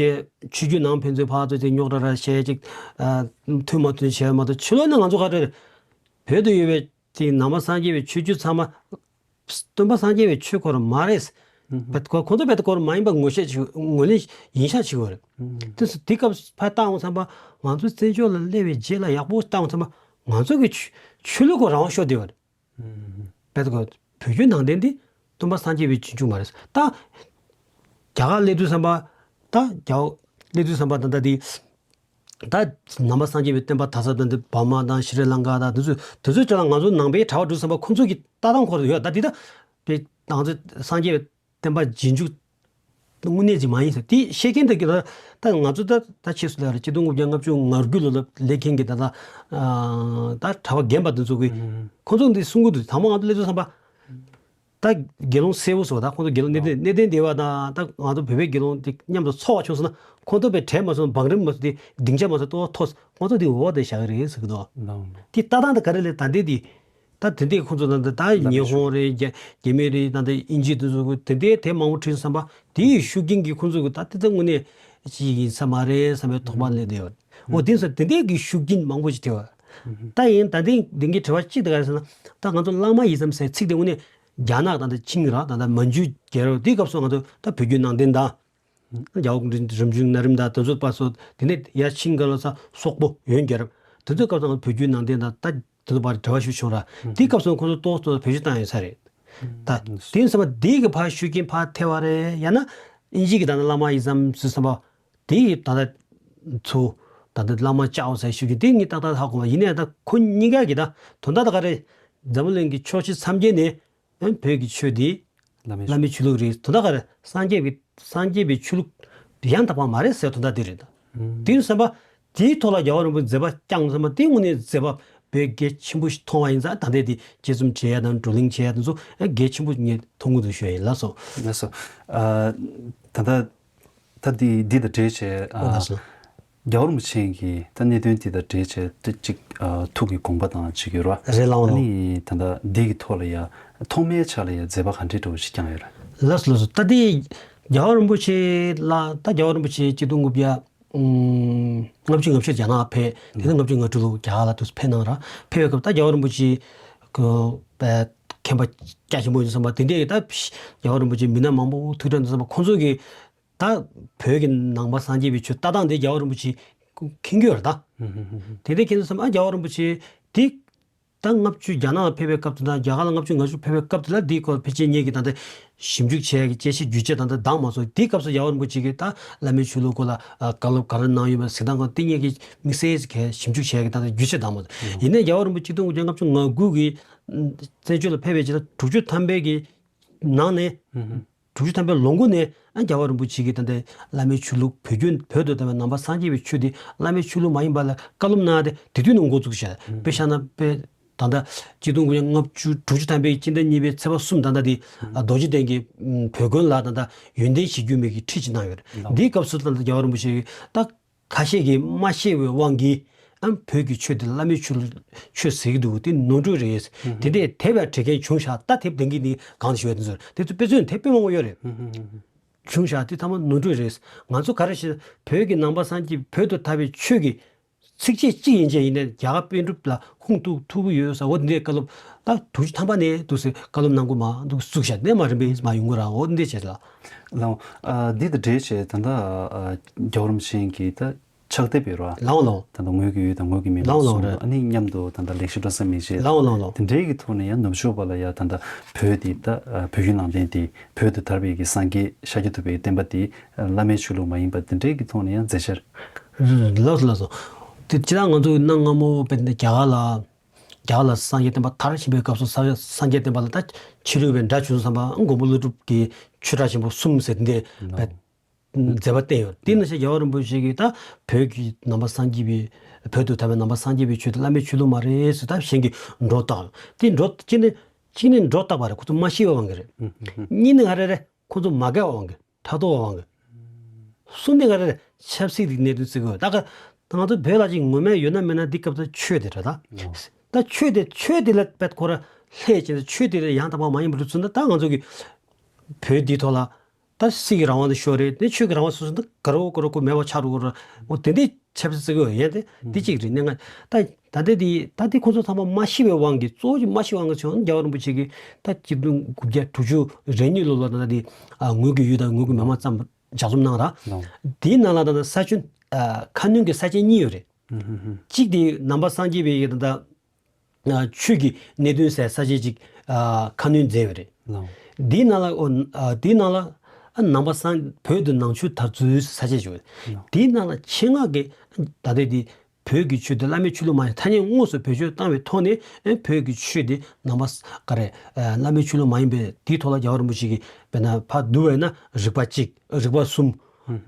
ཆོས་བརྒྱུད་ནང་ཕན་ཚུན་ཕར་ཚུར་ཅིག་རྙོག་དྲ་ར་བྱས་ཅིག་ཨ་མཐུན་མ་མཐུན་བྱས་མ་གཏོགས་ཕྱི་ལོགས་ནས་ང་ཚོ་ག་རེ་རེད། བོད་དུ་ཡོད་པའི་ཅིག་ནང་པ་སངས་རྒྱས་པའི་ཆོས་བརྒྱུད་ཚང་མ་སྟོན་པ་སངས་རྒྱས་པའི་ཆོས་སྐོར་མ་རེད། བེད་ཁོ་ཁོང་ཚོ་བེད་ཁོ་མ་ཡིན་པ་ངོ་ཤེས་བྱེད་ངོས་ལེན་ཡིན་ཤག་བྱེད་དགོས་རེད། དེ་སུ་དེ་སྐབས་ཕར་བཏང་འོང་བསམ་པ་ང་ཚོ་བཙན་བྱོལ་ལ་སླེབས་པའི་རྗེས་ལ་ཡག་པོ་བཏང་འོང་བསམ་པ་ང་ཚོ་གི་ཆོས་ཆོས་ལུགས་ཀྱི་རང་དབང་ཤོར་བསྡད་པ་རེད། བེད་ཁོ་བོད་བརྒྱུད་ནང་བསྟན་འདི་སྟོན་པ་སངས་རྒྱས་པའི་རྗེས་འཇུག་མ་རེད། ད་རྒྱ་གར་སླེབས་དུས་བསམ་པ་ད་རྒྱ་གར་སླེབས་དུས་བསམ་པ་ད་ད་དེ། ད་ནང་པ་སངས་རྒྱས་པའི་བསྟན་པ་དར་ས་དང་འདི་བར་མ་དང་ཤྲི་ལང་ཀ་དང་འདི་ཚོ་འདི་ཚོའི་གྲས་ལ་ང་ཚོ་ནང་པའི་གྲྭ་པ་འགྲོ་བསམ་པ་ཁོང་ཚོ་གི་ལྟ་སྟངས་ཁོ་རང་ཡོད། ད་འདི་ད་པའི་ང་ཚོ་སངས་རྒྱས་པའི་བསྟན་པ་རྗེས་འཇུག་དངོས་གནས་ཅིག་མ་ཡིན་ཟེར་དེ་བཤད་མཁན་དེ་གི་ད་ད་ང་ཚོ་ད་ད་ཆེས་སུ་ལ་རེ་ཆིག་སྟོང་དགུ་བརྒྱ་ལྔ་བཅུ་ང་དགུ་ལོ་ལ་སླེབས་མཁན་གི་ད་ད་ད་གྲྭ་པ་རྒན་པ་འདི་ཚོ་གི་ཁོང་ཚོ་འདི་གསུང་གི་འདུག་དང་པོ་ང་ཚོ་སླེབས་དུས་བསམ་པ། ད་དགེ་སློང་གསལ་བོ་སོགས་ད་ཁོང་ཚོ་དགེ་སློང་གནས་བརྟན་གནས་བརྟན་སྡེ་བ་དང་ད་ང་ཚོ་བོད་པའི་དགེ་སློང་དེ་མཉམ་དུ་འཚོ་བ་བྱུང་སོང་ན་ཁོང་ཚོ་པའི་གྲལ་མ་སོང་བང་རིམ་མ་སོང་དེ་སྡིངས་ཆ་མ་སོང་ལྟོ་ཐོག་ཁོང་ཚོ་དེ་འོག་དེ་བཞག་གི་རེད་ཟེར་གི་འདུག་ལགས། དེ་ལྟ་སྟངས་དེ་ག་རེ་ལས་ད་ལྟའི་དེ་ད་དེ་འདྲའི་ཁོང་ཚོ་ད་ད་ད་ཉི་ཧོང་རེད། རྒྱ་རྒྱ་མི་རེད། ད་ད་དབྱིན་ཇི་དེ་ཚོ་དེ་འདྲའི་དེབ་མང་པོ་བྲིས་བསམ་པ་དེ་ཡི་ཤུགས་རྐྱེན་གྱིས་ཁོང་ཚོ་གི་ད་དེ་ད་དངོས་གནས་ཅིག་ཡིན་ས་མ་རེད་བསམ་པའི་དོགས་པ་སླེབས་བསྡད་ཡོད། འོ་དེ་ཚོ་དེ་འདྲའི་གི་ཤུགས་རྐྱེན་མང་པོ་ཞིག་ཐེབས་པ། ད་ཡིན་ད་ལྟའི་འདི་གི་དྲི་བ་གཅིག་དེ་ག་རེ་ཟེར་ན། ད་ང་ཚོ་བླ་མ་ཡི་དམ་ཟེར་ཚིག་དེ་དངོས་གནས་རྒྱ་ནག་དང་ད་ཆིང་ར་དང་ད་མན་ཇུ་རྒྱལ་རབས་དེའི་སྐབས་སུ་ང་ཚོ་ད་བོད་བརྒྱུད་ནང་བསྟན་དང་། རྒྱལ་བ་རིམ་བྱོན་རྣམ་རིམ་དང་དེ་ཚོ་པ་སོ་དེ་ནས་ཡར་ཆིང་ག་ལ་ས་སོག་པོ་ཡོན་རྒྱལ་རབས་དེ་ཚོའི་སྐབས་སུ་ང་ཚོ་བོད་བརྒྱུད་ནང་བསྟན་དང་ད་དེ་ཚོ་བར་འབྲེལ་བ་ཞུ་བྱུང་ར། དེའི་སྐབས་སུ་ཁོ་ཚོ་ཏོག་ཙམ་བེད་སྤྱོད་བཏང་ཡོད་ས་རེད། ད་དེ་ཡིན་ཙང་དེའི་གི་ཕར་ཤུགས་རྐྱེན་ཕར་ཐེབས་པ་རེད། ཡང་ན་དབྱིན་ཇི་གི་ད་ནི་བླ་མ་ཡི་དམ་ཟེར་བསམ་པ། དེ་ཡི་ད་ལྟ་ཚུ་ད་ལྟ་བླ་མ་ལྕགས་ཟེར་ཞུ་གི་དེ་ངས་ཏག་ཏག་ཧ་གོ་མ་ཡིན་ནའི་ད་ཁོ་གཉིས་ཀ་གི་ད་དོན་དག་ད་ག་རེ། འཛམ་བུ་གླིང་གི་ཕྱོགས་བཞི་མཚམས་བརྒྱད་ནས་ཨ་བོད་ཀྱི་ཆོས་འདི་བླ་མའི་བླ་མའི་ཆོས་ལུགས་རེད། དོན་དག་ག་རེ་སངས་རྒྱས་པའི་སངས་རྒྱས་པའི་ཆོས་ལུགས་ཡང་དག་པ་མ་རེད་ཟེར་དོན་དག་འདི་རེད་ད། དེ་ཡིན་བསམ་པ་དེའི་ཐོག་ལ་རྒྱལ་བ་རིན་པོ་ཆེ་མཛད་པ་བསྐྱངས་བསམ་པ་དེ་དངོས་གནས་མཛད་པ་བོད་གལ་ཆེན་པོ་ཞིག་མཐོང་བ་ཡིན་ཙང་ད་ལྟའི་དེ་དཔྱད་རྩོམ་བྱེད་ཡ་དང་བགྲོ་གླེང་བྱེད་ཡ་དེ་ཚོ་གལ་ཆེན་པོ་ངས་མཐོང་གི་འདུག་ཞུ་ཡ་ཡིན། ལགས་སོ། ལགས་སོ། ཨ་ད་ལྟ། ད་འདི་འདི་དང་འབྲེལ་བྱས། ཨ། ལགས་སོ། རྒྱལ་བ་རིན་པོ་ཆེ་གིས་ད་གནད་དོན་འདི་དང་འབྲེལ་བྱས་ད་ཅིག་ཨ་ཐུགས་ཀྱི་དགོངས་པ་དང་ཅིག་ཡོད་ར། རེད་ལགས་འོང་ལགས། ཨ་ནི་ད་ལྟ་འདི་གི་ཐོག་ལ་ཡ་ཐོག་མའི་ཆ་ལ་ཡ་མཛད་པ་ག་འདྲའི་འདྲ་བོ་ཞིག་བསྐྱངས་ཡོད་ར། ལགས་སོ་ལགས་སོ། ད་འདི་རྒྱལ་བ་རིན་པོ་ཆེ་ལ་ད་རྒྱལ་བ་རིན་པོ་ཆེ་ཆིག་སྟོང་དགུ་བརྒྱ་ལྔ་བཅུ་ང་བཞི་རྒྱ་ནག་ཕེབས། དེ་ནས་ལྔ་བཅུ་ང་དྲུག་ལོ་རྒྱ་གར་ལ་དུ་ཕེབས་གནང་ར། ཕེབས་པའི་སྐབས་ད་རྒྱལ་བ་རིན་པོ་ཆེ་གི་མཁན་པ་རྒྱ་ཆེན་པོ་ཡིན་བསམ་པ་དེ་འདྲས་ད་རྒྱལ་བ་རིན་པོ་ཆེ་མི་སྣ་མང་པོ་ཐུགས་གྲགས་འདུག་བསམ་པ་ཁོང་ཚོ་གིས། ད་བོད་ཀྱི་ནང་པ་སངས་རྒྱས་པའི་ཆོས་ལྟ་སྟངས་དེ་རྒྱལ་བ་རིན་པོ་ཆེ་མཁྱེན་གྱི་ཡོད་རེད་ད། དེ་འདྲའི་མཁྱེན་སོང་ཙང་ཨ་རྒྱལ་བ་རིན་པོ་ཆེ་དེ་ད་ལྔ་བཅུ་རྒྱ་ནག་ལ་ཕེབས་པའི་སྐབས་དེ་དང་རྒྱ་གར་ལ་ལྔ་བཅུ་ང་བཅུ་ཕེབས་པའི་སྐབས་དེ་ལ་དེའི་སྐོར་ཕལ་ཆེར་ངེད་ཀྱིས་ད་ལྟ་ཞིབ་འཇུག་བྱས་ཀྱི་དཔྱད་གཞི་བརྒྱུད་བྱས་ད་ལྟ་འདང་མ་སོང་། དེའི་སྐབས་སུ་རྒྱལ་བ་རིན་པོ་ཆེ་གིས་ད་བླ་མའི་ཆོས་ལུགས་སྐོར་ལ་བཀའ་སློབ་ག་རེ་གནང་ཡོད་པ་གཟིགས་སྟངས་སྐོར་དེ་ངེད་ཀྱིས་དམིགས་བསལ་གྱི་ཞིབ་འཇུག་བྱས་ཀྱི་ད་ལྟ་བརྒྱུད་བྱས་འདང་མ་སོང་། ཡིན་ནའི་རྒྱལ་བ་རིན་པོ་ཆེ་ཆིག་སྟོང་དགུ་བརྒྱ་ལྔ་བཅུ་ང་དགུ་གི་བཙན་བྱོལ་ལ་ཕེབས་པའི་རྗེས་ལ་དྲུག་ཅུ་ཐམ་པའི་གི་ནང་ནས། དྲུག་ཅུ་ཐམ་པའི་ལོ་མགོ་ནས་ཨ་རྒྱལ་བ་རིན་པོ་ཆེ་གིས་ད་ལྟའི་བླ་མའི་ཆོས་ལུགས་བོད་བརྒྱུད་བོད་དུ་དར་བའི་ནང་པ་སངས་རྒྱས་པའི་ཆོས་འདི་བླ་མའི་ཆོས་ལུགས་མ་ཡིན་པ་ལ་བཀའ་སློབ་གནང་ཡ་དེ་དེ་དུས་ནས་འགོ་བཙུགས་བྱས། དཔེ་བཞག་ན་དཔེ་ད་ལྟ་ཆིག་སྟོང་དགུ་བརྒྱ་ལྔ་བཅུ་དྲུག་ཅུ་ཐམ་པའི་སྤྱི་ཟླ་གཉིས་པའི་ཚེས་པ་གསུམ་ད་ལྟ་དེ་རྡོ་རྗེ་གདན་གྱི་བོད་དགོན་ལ་ད་ལྟ་ཡོན་ཏན་གཞིར་གྱུར་མའི་གི་ཁྲིད་ཅིག་གནང་ཡོད་རེད། འདིའི་སྐབས་སུ་ད་ལྟ་རྒྱལ་བ་རིན་པོ་ཆེ་གིས་ད། ཁ་ཤས་ཀྱིས་མ་ཤེས་པའི་དབང་གིས་ཨ་བོད་ཀྱི་ཆོས་དེ་བླ་མའི་ཆོས་ཆོས་ཟེར་གྱི་འདུག་དེ་ནོར་འཁྲུལ་རེད། དེ་འདྲས་དེབ་ཡང་བྲིས་མཁན་བྱུང་ཤག་ད་དེབ་ལྡན་གྱི་ནི་གང་ཞིག་ཡོད་དེ་ཚོར་དེ་ཚོ་དཔེ་མཚོན་དེབ་དཔེ་མང་པོ་ཡོད་རེད། བྱུང་ཤག་དེ་ཚང་མ་ནོར་འཁྲུལ་རེད། ང་ཚོ་ག་རེ་ཞིག་བོད་ཀྱི་ནང་པ་སངས་རྒྱས་བོད་དུ་དར་བའི་ཆོས་ཀྱི་ཚིགས་བཅད་གཅིག་ཡན་ཆད་ཡིན་ནའི་རྒྱ་གར་པཎ་གྲུབ་ལ་ཁུངས་གཏུག་ཐུབ་ཀྱི་ཡོད་ས་འོ་དེ་འདྲས་བཀའ་སློབ་ད་དྲུག་ཅུ་ཐམ་པ་ནས་འདུག་སེ་བཀའ་སློབ་གནང་དགོས་མ་འདུག་བཙུགས་ཤག་ནས་མ་རིམ་པས་མ་ཡོང་གི་ར་འོ་འདི་བྱས་ལ། ལགས། ཨ་འདི་དང་འབྲེལ་བྱས་ད་ལྟ་ཨ་རྒྱལ་བ་རིན་པོ་ཆེ་གིས་ད་ཕྱག་དེབ་ཡོད་ར། ལགས་ལགས། ད་ལྟ་ངོས་ཀྱི་ཡུལ་དང་ངོས་ཀྱི་མི་ལགས་ལགས་གསུམ་རེད། ཨ་ནི་མཉམ་དུ་ད་ལྟ་ལེགས་བཤད་བཀྲ་གསལ་མན་ཆད། ལགས་ལགས་ལགས། དེ་འབྲེལ་གྱི་ཐོག་ནས་ཡང་ནུབ་ཕྱོགས་པ་ལ་ཡང་ད་ལྟ་བོད་འདི་ད་ཨ་བོད་བརྒྱུད་ནང་བསྟན་འདི་བོད་དུ་དར་བའི་གི་སངས་རྒྱས་ཤཱཀྱ་ཐུབ་པའི་བསྟན་པ་འདི་བླ་མའི་ཆོས་ལུགས་མ་ཡིན་པ་དེ་འབྲེལ་གྱི་ཐོག་ནས་ཡང་མཛད་འཆར། ལགས་སོ་ལགས་སོ། དེ་སྤྱིར་བཏང་ང་ཚོ་གནའ་སྔ་མོ་དཔེར་ན་རྒྱ་གར་ལ། རྒྱ་གར་ལ་སངས་རྒྱས་བསྟན་པ་དར་བཞིན་པའི་སྐབས་སུ་སངས་སངས་རྒྱས་བསྟན་པ་ལ་ད་ཕྱི་རོལ་པའི་དགྲ་བྱུང་བསམ་པ་མགོན་པོ་ཀླུ་སྒྲུབ་ཀྱིས་ཆོས་གྲྭ་ཆེན་པོ་གསུམ་ཟེར་འདི་ལགས། མཛད་པ་བསྟན་ཡོད། དེ་ནང་བཞིན་རྒྱལ་བ་རིན་པོ་ཆེ་གིས་ད་བོད་ཀྱི་ནང་པ་སངས་རྒྱས་པའི་བོད་དུ་དར་བའི་ནང་པ་སངས་རྒྱས་པའི་ཆོས་དེ་བླ་མའི་ཆོས་ལུགས་མ་རེད་ཟེར་ད་གཞན་གྱིས་སྒྲོ་བཏགས། དེ་སྒྲོ་གཅིག་ནས་གཅིག་ནས་སྒྲོ་བཏགས་པ་རེད། ཁོ་ཚོ་མ་ཤེས་པའི་དབང་གིས་རེད། གཉིས་ནས་ག་རེ་རེད། ཁོ་ཚོ་མ་དགའ་བའི་དབང་གིས་རེད། ཕྲག་དོག་དབང་གིས། གསུམ་དེ་ག་རེ་རེད། ཆབ་སྲིད་ཀྱི་གནད་དོན་བརྩི་དགོས། ད་ག་ད་ང་ཚོ་བོད་ལ་ཅིག་ངོ་མས་ཡོད་ན་མེད་ན་འདི་སྐབས་ད་ཆོས་དེ་རེད་ད། ད་ཆོས་དེ་ཆོས་དེ་ལ་དཔེ་ཁོ་ར་ལྷད་ཅན་ཆོས་དེ་ལ་ཡང་དག་པ་མ་ཡིན་པ་རུ་ཚུད་ན་ད་ང་ཚོ་གི་བོད་འདིའི་ཐོག་ལ་ ད་སྲིད་ཀྱི་རང་དབང་དེ་ཤོར་རེད། དེ་ཆོས་ཀྱི་རང་དབང་སོ་སོ་འདི་ག་རེ་ག་རེ་གོ་མེད་པ་ཆགས་འགྲོ་གི་རེད། འོ་དེ་འདྲའི་ཆབ་སྲིད་བརྩི་གི་ཡོད། ཡན་དེ་འདི་གཅིག་རེད། གནད་འགག་ད་ད་ལྟ་དེ་ད་དེ་ཁོང་ཚོ་ཚང་མ་མ་ཤི་བའི་དབང་གིས། གཙོ་བོ་མ་ཤི་བའི་དབང་གིས་བྱུང་། རྒྱལ་བ་རིན་པོ་ཆེ་གིས་ད་གཅིག་སྟོང་དགུ་བརྒྱ་དྲུག་ཅུ་རེ་གཉིས་ལོ་ལ་ད་ལྟ་དེ་ངོས་ཀྱི་ཡུལ་དང་ངོས་ཀྱི་མི་མང་ཙམ་ལྗགས་རྩོམ་གནང་ར། དེའི་ནང་ལ་ད་ལྟ་ས་ཁྱོན་ཁ་སྣོན་གྱི་ས་ཆ་གཉིས་ཡོད་རེད། གཅིག་དེ་ནང་པ་སངས་རྒྱས་པའི་ད་ལྟ་ཆོས་ཀྱི་གནད་དོན་ཟེར་ས་ཆ་ཅིག་ཁ་སྣོན་མཛད་ཡོད་རེད། འདིའི་ནང་ལ་འོ་འདིའི་ནང་ལ་ནང་པ་སངས་བོད་དུ་ནང་ཆོས་དར་ཚུལ་ས་ཆ་ཅིག་ཡོད། འདིའི་ནང་ལ་ཆེད་མངགས་ཀྱི་ད་ལྟའི་དེ་བོད་ཀྱི་ཆོས་དེ་བླ་མའི་ཆོས་ལུགས་མ་ཡིན། ཐ་སྙད་དངོས་སུ་བེད་སྤྱོད་བཏང་བའི་ཐོག་ནས་བོད་ཀྱི་ཆོས་དེ་ནང་པ་ག་རེ་བླ་མའི་ཆོས་ལུགས་མ་ཡིན་པའི་དེའི་ཐོག་ལ་རྒྱལ་བ་རིན་པོ་ཆེ་གིས་དཔེར་ན་ཕར་བསྡུ་བས་ན་རིག་པ་གཅིག་རིག་པ་གསུམ།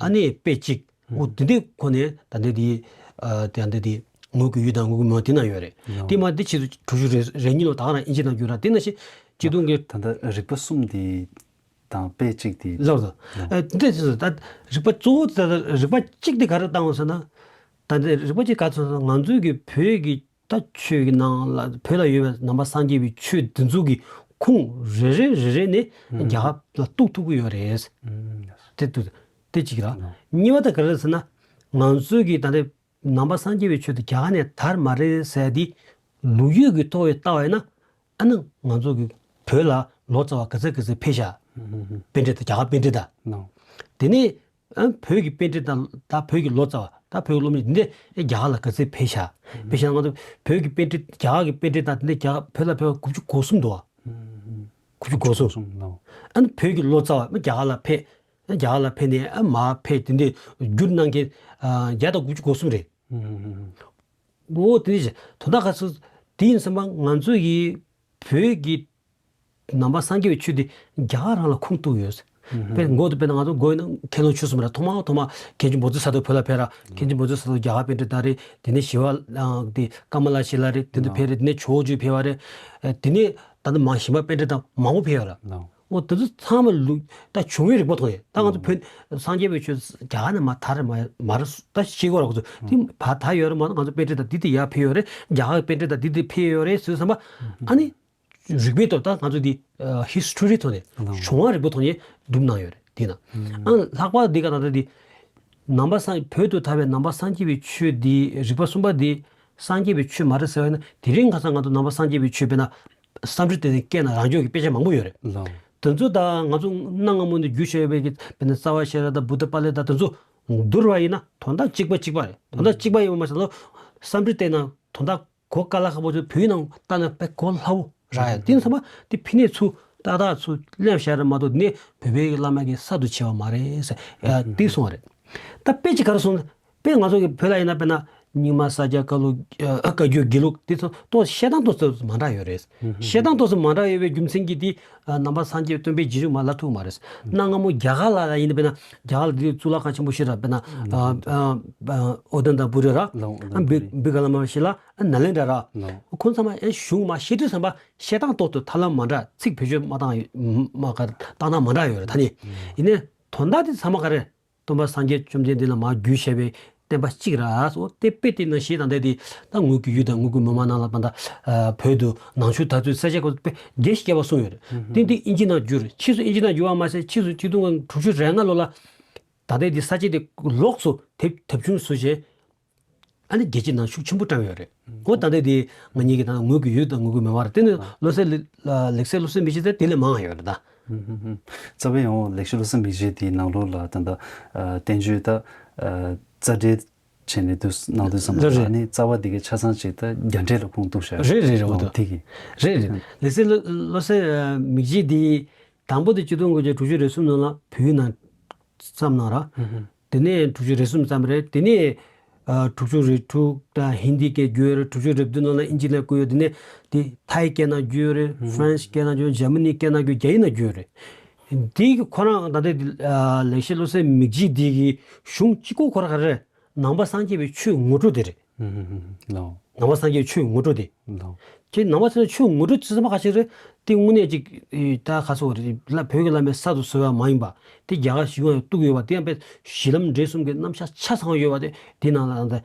ཨ་ནི་དཔེ་གཅིག་འོ་དེ་འདྲའི་སྒོ་ནས་ད་ལྟའི་དེ་ཨ་དེ་ད་ལྟའི་དེ་ངོས་ཀྱི་ཡུལ་དང་ངོས་ཀྱི་མི་མང་དེ་ན་ཡོད་རེད། དེ་མ་དེ་ཕྱིས་སུ་དྲུག་ཅུ་རེ་རེ་གཉིས་ལོ་ད་ག་རང་ཨིན་ཇི་ནང་བསྒྱུར་ར། དེ་ནང་བཞིན་སྤྱི་དོན་གྱི་ད་ལྟ་རིག་པ་གསུམ་དེ་དང་དཔེ་གཅིག་དེ་ལབ་དང་། ཨ་དེ་ད་རིག་པ་གཙོ་བོ་དེ་ད་རིག་པ་གཅིག་དེ་ག་རེ་བཏང་བ་ཟེར་ན། ད་ལྟའི་རིག་པ་གཅིག་ག་ཚོད་ན་ང་ཚོའི་གི་བོད་ཀྱི་ད་ཆོས་ཀྱི་ནང་ལ་བོད་ལ་ཡོད་པའི་ནང་པ་སངས་རྒྱས་པའི་ཆོས་འདི་ཚོ་གི་ཁུངས་རེ་རེ་རེ་རེ་ནས་རྒྱ་གར་ལ་གཏུག་ཐུབ་ཀྱི་ཡོད་རེད། དེ་དུ་དེ་གཅིག་ར། གཉིས་པ་ད་ག་རེ་ཟེར་ན། ང་ཚོའི་གི་ད་ལྟའི་ནང་པ་སངས་རྒྱས་པའི་ཆོས་དེ་རྒྱ་གར་ནས་དར་མ་རེད་ཟེར་དེ་ལོ་རྒྱུས་ཀྱི་ཐོག་ནས་ལྟ་བ་ཡིན་ན། ཨ་ནི་ང་ཚོ་གི་བོད་ལ་ལོ་ཙཱ་བ་ག་ཚད་ག་ཚད་ཕེབས་ཤག་པཎྜི་ཏ་རྒྱ་གར་པཎྜི་ཏ། དེ་ནས་ཨ་བོད་ཀྱི་པཎྜི་ཏ་དང་བོད་ཀྱི་ལོ་ཙཱ་བ་དང་བོད་ཀྱི་སློབ་གཉེར་འདི་འདྲ་རྒྱ་གར་ལ་ག་ཚད་ཕེབས་ཤག་ཕེབས་ཤག་ང་ཚོ་བོད་ཀྱི་པཎྜི་ཏ་རྒྱ་གར་གྱི་པཎྜི་ཏ་འདི་འདྲ་རྒྱ་གར་བོད་ལ་ཕེབས་པ་དགུ་བཅུ་གོ་གསུམ་འདུག་བ། དགུ་བཅུ་གོ་གསུམ། ཨ་ནི་བོད་ཀྱི་ལོ་ཙཱ་བ་རྒྱ་གར་ལ་ཕེབས། རྒྱ་གར་ལ་ཕེབས་ནས་ཨ་མར་ཕེབས་དེ་འདྲ་བསྒྱུར་གནང་མཁན་ཨ་བརྒྱ་དང་དགུ་བཅུ་གོ་གསུམ་རེད། འོ་དེ་ནི་དོན་དག་ག་ཚོད་དེ་ཡིན་ཙང་ང་ཚོ་ཡི་བོད་ཀྱི་ནང་པ་སངས་རྒྱས་པའི་ཆོས་དེ་རྒྱ་གར་རང་ལ་ཁུངས་གཏུགས་ཡོད། དཔེར་མགོ་དུ་དཔེར་ན་ང་ཚོ་མགོ་ཡིན་ན་མཁན་སློབ་ཆོས་གསུམ་ར། ཐོག་མ་ཐོག་མ་མཁན་ཆེན་བོ་དྷི་ས་ཏྭ་བོད་ལ་ཕེབས་ར། མཁན་ཆེན་བོ་དྷི་ས་ཏྭ་རྒྱ་གར་པཎྜི་ཏ་རེད། དེ་ནས་ཞི་བ་དེ་ཀ་མ་ལ་ཤཱི་ལ་རེད། དེ་ཚོ་ཕེབས་རེད། དེ་ནས་ཇོ་བོ་རྗེ་ཕེབས་པ་རེད། དེ་ནས་ད་ནི་མ་གཞན་པ་པཎྜི་ཏ་མང་པོ་ཕེབས་ཡོད་ར། འོ་དེ་ཚོ་ཚང་མ་ལུགས་ད་བྱུང་བའི་རིག་པ་མཐོང་ཡོད། ད་ང་ཚོ་བོད་སངས་རྒྱས་པའི་ཆོས་རྒྱ་གར་ནས་མར་དར་མ་མར་ད་ཤེས་དགོས་ར། ཁོ་ཚོ་དེ་ཕར་དར་ཡོད་རེད་མ་གཏོགས། ང་ཚོ་པཎྜི་ཏ་འདི་དེ་ཡར་ཕེབས་ཡོད་རེད། རྒྱ་གར་པཎྜི་ཏ་འདི་དེ་ཕེབས་ཡོད་རེད་ཟེར་བསམ་པ། ཨ་ནི་རིག་པའི་ཐོག་ད་ང་ཚོ་འདི་ཧི་སི་ཊོ་རི་ཐོག་ནས་བྱུང་བ་རིག་པ་ཐོག་ནས་སྒྲུབ་གནང་ཡོད་རེད། དེ་ན་ཨ་ལྷག་པར་འདི་ག་ད་ལྟ་འདི་ནང་པ་སངས་བོད་དུ་དར་བའི་ནང་པ་སངས་རྒྱས་པའི་ཆོས་འདི་རིག་པ་གསུམ་པ་འདི་སངས་རྒྱས་པའི་ཆོས་མ་རེད་ཟེར་བ་ཡིན་ན། དེ་རིང་ཁ་སང་ང་ཚོ་ནང་པ་སངས་རྒྱས་པའི་ཆོས་དཔེར་ན་སཾ་སྐྲྀ་ཏ་ནས་སྐད་ནང་རང་སྐྱོང་གི་དཔེ་ཆ་མང་པོ་ཡོད་རེད། ལགས། དེ་ཚོ་དང་ང་ཚོ་གནའ་སྔ་མོ་ནས་བརྒྱུད་བཞག་ཡོད་པའི་གི་དཔེར་ན་རྩ་བ་ཤེས་རབ་དང་བུདྡྷ་པཱ་ལི་དང་དེ་ཚོ་བསྡུར་བ་ཡིན་ན་དོན་དག་གཅིག་པ་གཅིག་པ་རེད། དོན་དག་གཅིག་པ་ཡིན་པ་མ་ཟད་ལོ་སཾ་སྐྲྀ་ཏ་ནང་དོན་དག་གོ་དཀའ་ལས་ཁག་པོ་ཚོ་བོད་ནང་ལྟ་ན་དཔེ་གོ་སླ་བོ་རག་ཡ། དེ་ཚང་མ་དེ་ཕི་ནས་ཚུར་ཏག་ཏག་ཚུར་ལེན་བཞག་རེད་མ་གཏོགས། དེ་ནས་བོད་པའི་བླ་མ་གི་གསར་དུ་བྱས་པ་མ་རེད་ཟེར་ཡ་དེ་གསུངས་པ་རེད། ད་དཔེ་ཅིག་ག་རེ་གསུངས། དཔེ་ང་ཚོ་གི་བོད་ལ་ཡིན་ན་དཔེར་ན་རྙིང་མ་ས་སྐྱ་བཀའ་ལུང་ཨ་བཀའ་བརྒྱུད་དགེ་ལུགས་དེ་ཚོ་ཏོག་བཤད་སྟངས་ཏོག་ཙམ་མ་འདྲ་ཡོད་རེད། བཤད་སྟངས་ཏོག་ཙམ་མ་འདྲ་ཡོད་པའི་རྒྱུ་མཚན་གྱིས་དེ་ནང་པ་སངས་རྒྱས་སྟོན་པའི་རྗེས་འཇུག་མ་ལབ་ཐུབ་མ་རེད། གནའ་སྔ་མོ་རྒྱ་གར་ལ་ཡིན་ན་དཔེར་ན་རྒྱ་གར་ལ་དེ་གཙུག་ལག་ཁང་ཆེན་པོ་ཞིག་ར། དཔེར་ན་ཨ་ཨ་ཨ་ཨོ་དན་ད་པུ་རི་ར། ལགས། ཨ་བི་བི་ག་ལ་མ་ཤི་ལ་ཨ་ནཱ་ལེནྡྲ་ར། ལགས། ཁོང་ཚང་མ་ཨ་གཞུང་མ་བཤད་དུས་ཙམ་པ་བཤད་སྟངས་ཏོག་ཏུ་ཐབས་ལམ་མ་འདྲ། ཚིག་བེད་སྤྱོད་མ་བཏང་མ་ག་བཏང་སྟངས་མ་འདྲ་ཡོད་རེད། ད་ནི་ཡིན་ནའི་དོན་དག་དེ་ཚང་མ་ག་རེ། སྟོན་པ་སངས་རྒྱས་བཅོམ་ལྡན་འདས་ལ་མར་བརྒྱུད་བཞག་པའི་བསྟན་པ་གཅིག་ར་སོ། དེ་དཔེ་དེ་ནང་བཞིན་ད་ལྟ་དེ་ད་ངོས་ཀྱི་ཡུལ་དང་ངོས་ཀྱི་མི་མང་ནང་ལ་ད་ལྟ་བོད་དུ་ནང་ཆོས་དར་ཚུལ་ས་སྐྱ་ཁོ་དཔེ་རྒྱས་ཤིག་བརྒྱབ་པ་གསུངས་ཡོད་རེད། དེ་འདི་ཨིན་ཇི་ནང་བསྒྱུར། ཕྱིས་སུ་ཨིན་ཇི་ནང་བསྒྱུར་བ་མ་ཟད་ཕྱིས་སུ་ཆིག་སྟོང་དྲུག་ཅུ་རེ་ལྔ་ལོ་ལ་ད་ལྟའི་དེ་ས་སྐྱ་དེ་ལོགས་སུ་དེབ་དེབ་ཆུང་བཟོས་བྱས། ཨ་ནི་རྒྱལ་སྤྱིའི་ནང་ཤུགས་ཆེན་པོ་བཀྲམ་ཡོད་རེད། འོ་ད་ལྟ་དེ་ང་གཉིས་ཀྱི་ད་ངོས་ཀྱི་ཡུལ་དང་ངོས་ཀྱི་མི་མང་རེད། དེ་ནི་བློ་གསལ་ལེགས་གསལ་བློ་གསལ་མིག་འབྱེད་དེ་དེ་ལས་མང་ཡོད་རེད་ད། རྩ་བའི་ཡང་ལེགས་བཤད་བློ་གསལ་མིག་འབྱེད་དེའི་ནང་ལོགས་ལ་ད་ལྟ་བསྟན་བཅོས་ད་རྩ་འགྲེལ་བྱས་ནས་དུས་ནང་དུས་ཙམ་ལ་རེད། ཨ་ནི་རྩ་བ་དེ་གའི་ཆ་ཚང་ཅིག་ད་རྒྱ་འགྲེལ་ལ་ཁུངས་གཏུགས་བཞག་རེད། རེད་རེད། འོ་ད་དེ་གི་རེད་རེད། ལེགས་གསལ་བློ་གསལ་མིག་འབྱེད་དེ་དང་པོ་དེ་ཆིག་སྟོང་དགུ་བརྒྱ་དྲུག་ཅུ་རེ་གསུམ་ནང་ལ་བོད་ཡིག་ནང་བརྩམས་གནང་ར། དེ་ནས་དྲུག་ཅུ་རེ་གསུམ་ཙམ་རེད། དེ་ནས་ཨ་དྲུག་ཅུ་རེ་དྲུག་དང་ཧིན་དི་སྐད་བསྒྱུར་ཡོད་རེད། དྲུག་ཅུ་རེ་བདུན་ནང་ལ་ཨིན་ཇི་ནས་བསྐུར་ཡོད། དེ་ནས་དེ་ཐའི་སྐད་ནང་བསྒྱུར་ཡོད་རེད། ཧུམ། ཧྥ་རན་སི་སྐད་ནང་བསྒྱུར། འཇར་མ་ནི་སྐད་ནང་བསྒྱུར། རྒྱ་ཡིག་ནང་བསྒྱུར་ཡོད་རེད། དེ་གི་ཁོ་རང་ད་ལྟ་དེ་ཨ་ལེགས་བཤད་བློ་གསལ་མིག་འབྱེད་དེ་གི་གཞུང་གཅིག་པོ་ཁོ་རང་ག་རེ་རེད། ནང་པ་སངས་རྒྱས་པའི་ཆོས་ངོ་སྤྲོད་དེ་རེད། ལགས། ནང་པ་སངས་རྒྱས་ཆོས་ངོ་སྤྲོད་དེ། ལགས། ཁྱེད་ནང་པ་སངས་རྒྱས་ཆོས་ངོ་སྤྲོད་ཅེས་པ་ཁ་ཤས་རེད། དེ་དངོས་གནས་ཅིག་ད་ཁ་སོ་རེད་ལ་བོད་ཀྱི་བླ་མའི་གསར་དུ་བཟོས་པ་མ་ཡིན་པ། དེ་རྒྱ་གར་གཞུང་ཡང་གཏུགས་ཡོད་པ། དེ་ཡང་དཔེ་གཞི་ལམ་འབྲས་གསུམ་གྱི་རྣམ་གཞག་ཆ་ཚང་ཡོད་པ། དེ་དེ་ནང་ལ་ད་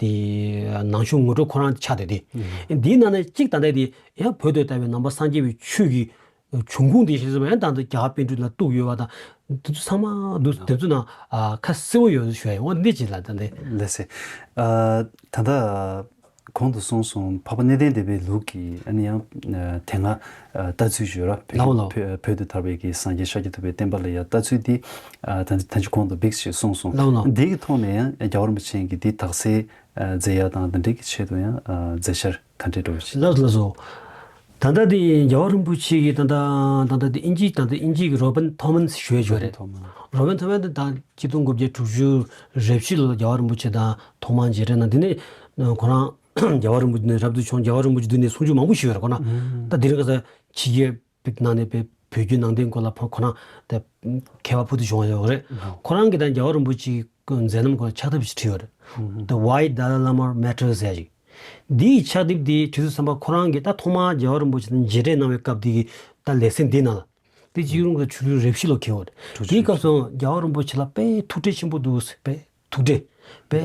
དེ་ནང་གཞུང་ངོ་སྤྲོད་ཁོ་རང་ཆགས་བསྡད་དེ། འདིའི་ནང་ནས་གཅིག་ད་ལྟ་དེ་ཡང་བོད་དུ་དར་བའི་ནང་པ་སངས་རྒྱས་པའི་ཆོས་ཀྱི་འབྱུང་ཁུངས་དེ་ཞེས་ཟེར་བ་ཡང་ད་ལྟ་རྒྱ་གར་པཎ་གྲུབ་ལ་གཏུགས་ཡོད་པ་དང་། དེ་ཚོ་ཚང་མ་འདུག་དེ་ཚོ་ནང་ཨ་ཁ་གསལ་བོ་ཡོད་ཞུ་ཡ་ཡོང་འདི་ཅི་ལ་ད་འདི། ལགས་སེ། ཨ་ད་ལྟ་གོང་དུ་གསུངས་སོང་འཕགས་པ་གནས་བརྟན་སྡེ་པའི་ལུགས་ཀྱི་ཨ་ནི་ཡང་ཨ་དེ་སྔ་ཨ་ལྟ་ཚུལ་ཞུ་ར་བོད་ལའོ་ལའོ། ཀྱི་བོད་བོད་དུ་དར་བའི་གི་སངས་རྒྱས་ཤཱཀྱ་ཐུབ་པའི་བསྟན་པ་ལ་ཡང་ལྟ་ཚུལ་འདི་ཨ་ད་ད་ཅི་གོང་དུ་འབིགས་ཞེས་གསུངས་སོང་། ལའོ་ལའོ། འདི་གི་ཐོག་ནས་ཡང་རྒྱལ་བ་རིན་པོ་ཆེ་གི་འདི་དག་སེལ་ཨ་མཛད་ཡ་དང་འདི་འདྲའི་གི་ཆེད་དུ་ཡང་ཨ་མཛད་འཆར་ག་འདྲས་འགྲོ་བཞིན། ལགས་ལགས་སོ། ད་ལྟ་དེ་རྒྱལ་བ་རིན་པོ་ཆེ་གི་ད་ལྟ་ད་ལྟ་དེ་ཨིན་ཇི་ད་ལྟ་ཨིན་ཇི་གི་རོ་བན་ཐོ་མན་ཞུ་ཡ་ཞུ་རེད། ཐོ་མན། རོ་བན་ཐོ་མན་དེ་ད་ཆིག་སྟོང་དགུ་བརྒྱ་དྲུག་ཅུ་རེ་བཞི་ལོ་རྒྱལ་བ་རིན་པོ་ཆེ་དང་ཐོག་མར་མཇལ་འཕྲད་གནང་དེ་ནས་ཁོ་རང་རྒྱལ་བ་རིན་པོ་ཆེ་ནས་རབ་ཏུ་བྱུང་རྒྱལ་བ་རིན་པོ་ཆེ་མདུན་ནས་གསུང་ཆོས་མང་པོ་ཞུས་ཡོད་རེད་ཁོ་ན། ད་དེ་རིང་ཁ་སང་ཕྱི་རྒྱལ་པིག་ནང་ནས་པའི་བོད་བརྒྱུད་ནང་བསྟན་སྐོར་ལ་ཕ་ཁོ་རང་དེ་མཁས་པ་ཕུལ་དུ་བྱུང་བ་ཡོད་རེད། ཁོ་རང་གིས་ད་རྒྱལ་བ་རིན་པོ་ཆེའི་མཛད་རྣམ་སྐོར་ཕྱག་དེབ་ཞིག་བྲིས་ཡོད་རེད། The Why Dalai Lama Matters ཟེར་ཞིག་འདིའི་ཕྱག་དེབ་འདི་བྲིས་དུས་ཙམ་པ་ཁོ་རང་གིས་ད་ཐོག་མར་རྒྱལ་བ་རིན་པོ་ཆེ་དང་མཇལ་འཕྲད་གནང་བའི་སྐབས་དེ་གི་ད་ལེ་ཚན་འདི་ནང་ལ་དེ་སྤྱི་ཡོངས་ཀྱི་ཆུ་ཚོད་རེ་བཞི་ལོ་འཁེལ་བ་རེད། དེའི་སྐབས་སུ་རྒྱལ་བ་རིན་པོ་ཆེ་ལ་དཔེ་ཐུགས་ཁྲལ་ཆེན་པོ་འདུག་དཔེ་ཐུགས་ཁྲལ་དཔེ་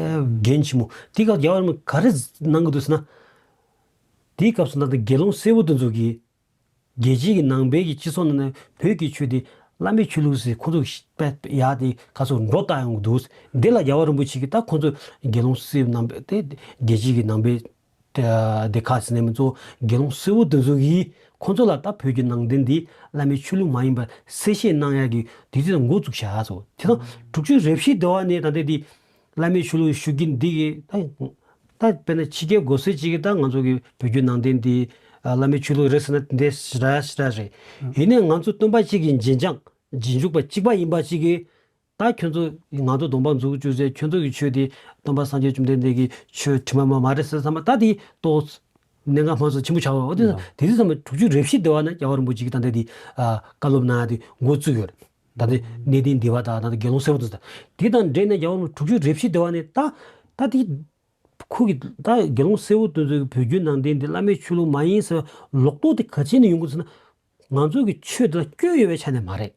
འགན་ཆེན་པོ་དེའི་སྐབས་རྒྱལ་བ་རིན་པོ་ཆེ་ག་རེ་གནང་གི་འདུག་ཟེར་ན། དེའི་སྐབས་སུ་ད་ལྟ་དགེ་སློང་སེར་པོ་དེ་ཚོ་གིས་རྒྱལ་སྤྱི་གི་ནང་པའི་གི་སྤྱི་ཚོགས་ནང་ནས་བོད་ཀྱི་ཆོས་དེ་བླ་མའི་ཆོས་ལུགས་ཟེར་ཁོ་ཚོ་དཔེ་ཡག་དེ་ག་ཚོད་འགྲོ་བཏང་ཡོང་གི་འདུག་འདི་ལ་རྒྱལ་བ་རིན་པོ་ཆེ་གིས་ད་ཁོ་ཚོ་དགེ་སློང་སེར་པོ་ནང་པའི་དེ་རྒྱལ་སྤྱི་གི་ནང་པའི་དེ་ཁ་ཟེར་ནས་མི་ཚོ་དགེ་སློང་སེར་པོ་དེ་ཚོ་གིས་ཁོ་ཚོ་ལ་ད་བོད་ཀྱི་ནང་བསྟན་འདི་བླ་མའི་ཆོས་ལུགས་མ་ཡིན་པར་གསལ་བཤད་གནང་ཡག་གི་དུས་ཚོད་འགོ་བཙུགས་བཞག་སོ། དེ་དང་དྲུག་ཅུ་རེ་བཞི་སྡེ་བ་ནས་ད་ལྟ་དེ་བླ་མའི་ཆོས་ལུགས་ཞུ་གི་འདི་གི་ད་ད་དཔེར་ན་ཕྱི་རྒྱལ་སྒོ་སེར་ཅིག་གིས་ད་ང་ཚོ་གི་བོད་བརྒྱུད་ནང་བསྟན་འདི་བླ་མའི་ཆོས་ལུགས་རེད་ཟེར་ན་འདི་ཞེ་དྲག་ཞེ་དྲག་རེད། ཡིན་ནའི་ང་ཚོ་སྟོན་པ་གཅིག་གི་རྗེས་འཇང་རྗེས་འཇུག་པ་གཅིག་པ་ཡིན་པ་གཅིག་གིས། ད་ཁྱོད་ཚོ་ང་ཚོ་སྡོམ་པ་འཛུགས་བཅུག་ཚེ་ཁྱོད་ཚོ་གི་ཆོས་དེ་སྟོན་པ་སངས་རྒྱས་བཅོམ་ལྡན་འདས་ཀྱི་ཆོས་དྲི་མ་མ་མ་རེད་ཟེར་བསམ་པ་ད་དེ་ཏོག་གནད་འགག་མང་སོ་ཆེན་པོ་ཆགས་པ་འོ་དེ་དེ་དུས་ཙམ་པ་དྲུག་ཅུ་རེ་བཞི་སྡེ་བ་ན་རྒྱལ་བ་རིན་པོ་ཆེ་གི་ད་ལྟ་དེ་བཀའ་སློབ་གནང་ཡ་དེ་འགོ་བཙུགས་ཡོད་རེད། ད་ལྟ་གནས་བརྟན་སྡེ་བ་དང་ད་ལྟ་དགེ་སློང་སེར་པོ་དེ་ཚོ་དེ་དང་འབྲེལ་ནས་རྒྱལ་བ་རིན་པོ་དྲུག་ཅུ་རེ་བཞི་སྡེ་བ་ནས་ད་ད་དེ་ཁོ་གི་ད་དགེ་སློང་སེར་པོ་དེ་ཚོ་གི་བོད་བརྒྱུད་ནང་བསྟན་དེ་བླ་མའི་ཆོས་ལུགས་མ་ཡིན་ཟེར་ལོག་རྟོག་དེ་ག་ཅི་ནས་ཡོང་གི་ཟེར་ན་ང་ཚོ་གི་ཆོས་དེ་ལ་སྐྱོན་ཡོད་པའི་ཆ་ནས་མ་རེད།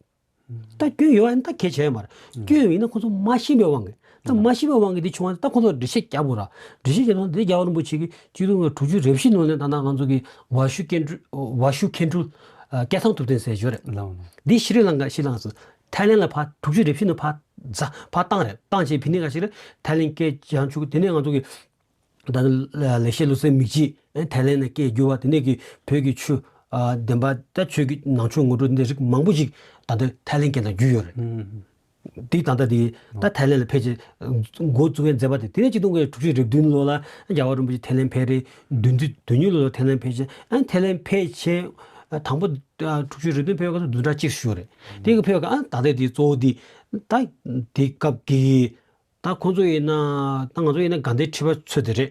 ད་སྐྱོན་ཡོད་ཨ་ནི་ད་གལ་ཆེ་ཡ་མ་རེད། སྐྱོན་ཡོད་ཡིན་ན་ཁོ་ཚོ་མ་ཤེས་པའི་དབང་གིས་ད་མ་ཤེས་པའི་དབང་གིས་འདི་བྱུང་བ་ད་ཁོ་ཚོར་འགྲེལ་བཤད་རྒྱག་དགོས་ར། འགྲེལ་བཤད་རྒྱག་དུས་འདི་རྒྱལ་བ་རིན་པོ་ཆེ་གིས་སྤྱི་ལོ་ང་དྲུག་ཅུ་རེ་བཞི་ནང་ནས་ད་ལྟ་ང་ཚོ་གི་ཝ་ཤུ་ཀན་ཀྲུལ་ཝ་ཤུ་ཁེན་ཀྲུལ་སྐལ་བཟང་ཐུབ་བསྟན་ཟེར་ཡོད་རེད། ལའོ་ལའོ། འདི་ཤྲི་ལང་ཀ་ཤྲི་ལང་ཀ་སུ་ཐའི་ལེན་ལ་ཕར་དྲུག་ཅུ་རེ་བཞི་ནང་ཕར་ཛ་ཕར་བཏང་རེད། བཏང་བྱས་ཕི་ནི་ག་ཤི་རེད། ཐའི་ལེན་སྐད་བྱང་ཆུབ་དེ་ནས་ང་ཚོ་གི་ད་ནི་ལེགས་བཤད་བློ་གསལ་མིག་འབྱེད་ཐའི་ལེན་ནས་སྐད་བསྒྱུར་བ་དེ་ནས་ཀྱི་བོད་ཀྱི་ཆོས་བདེན་པ་ད་ཆོས་ཀྱི་ནང་ཆོས་ངོ་སྤྲོད་འདི་རིགས་མང་པོ་ཞིག་ད་ལྟ་ཐའི་ལེན་སྐད་ནང་བསྒྱུར་ཡོད་རེད། འདི་ད་ལྟ་དེ་ད་ཐའི་ལེན་ལ་ཕེབས་རྗེས་འགོ་བཙུགས་པའི་མཛད་པ་དེ་དེ་ནས་ཆིག་སྟོང་དགུ་བརྒྱ་དྲུག་ཅུ་རེ་བདུན་ལོ་ལ་རྒྱལ་བ་རིན་པོ་ཆེ་ཐའི་ལེན་ཕེབས་རེད། བདུན་ཅུ་དོན་གཉིས་ལོ་ལ་ཐའི་ལེན་ཕེབས་རྗེས་ཨ་ཐའི་ལེན་ཕེབས་ཆེན་དང་པོ་དྲུག་ཅུ་རེ་བདུན་ཕེབས་པའི་སྐབས་སུ་བདུན་ཕྲག་གཅིག་བཞུགས་རེད། དེ་གི་ཕེབས་པའི་སྐབས་ཨ་ད་ལྟ་དེ་གཙོ་བོ་དེ་ད་དེ་སྐབས་ཀྱི་ད་ཁོང་ཚོ་ཡིན་ན་ད་ང་ཚོ་ཡིན་ན་དགའ་ལྡན་ཁྲི་པ་ཚོ་དེ་རེད།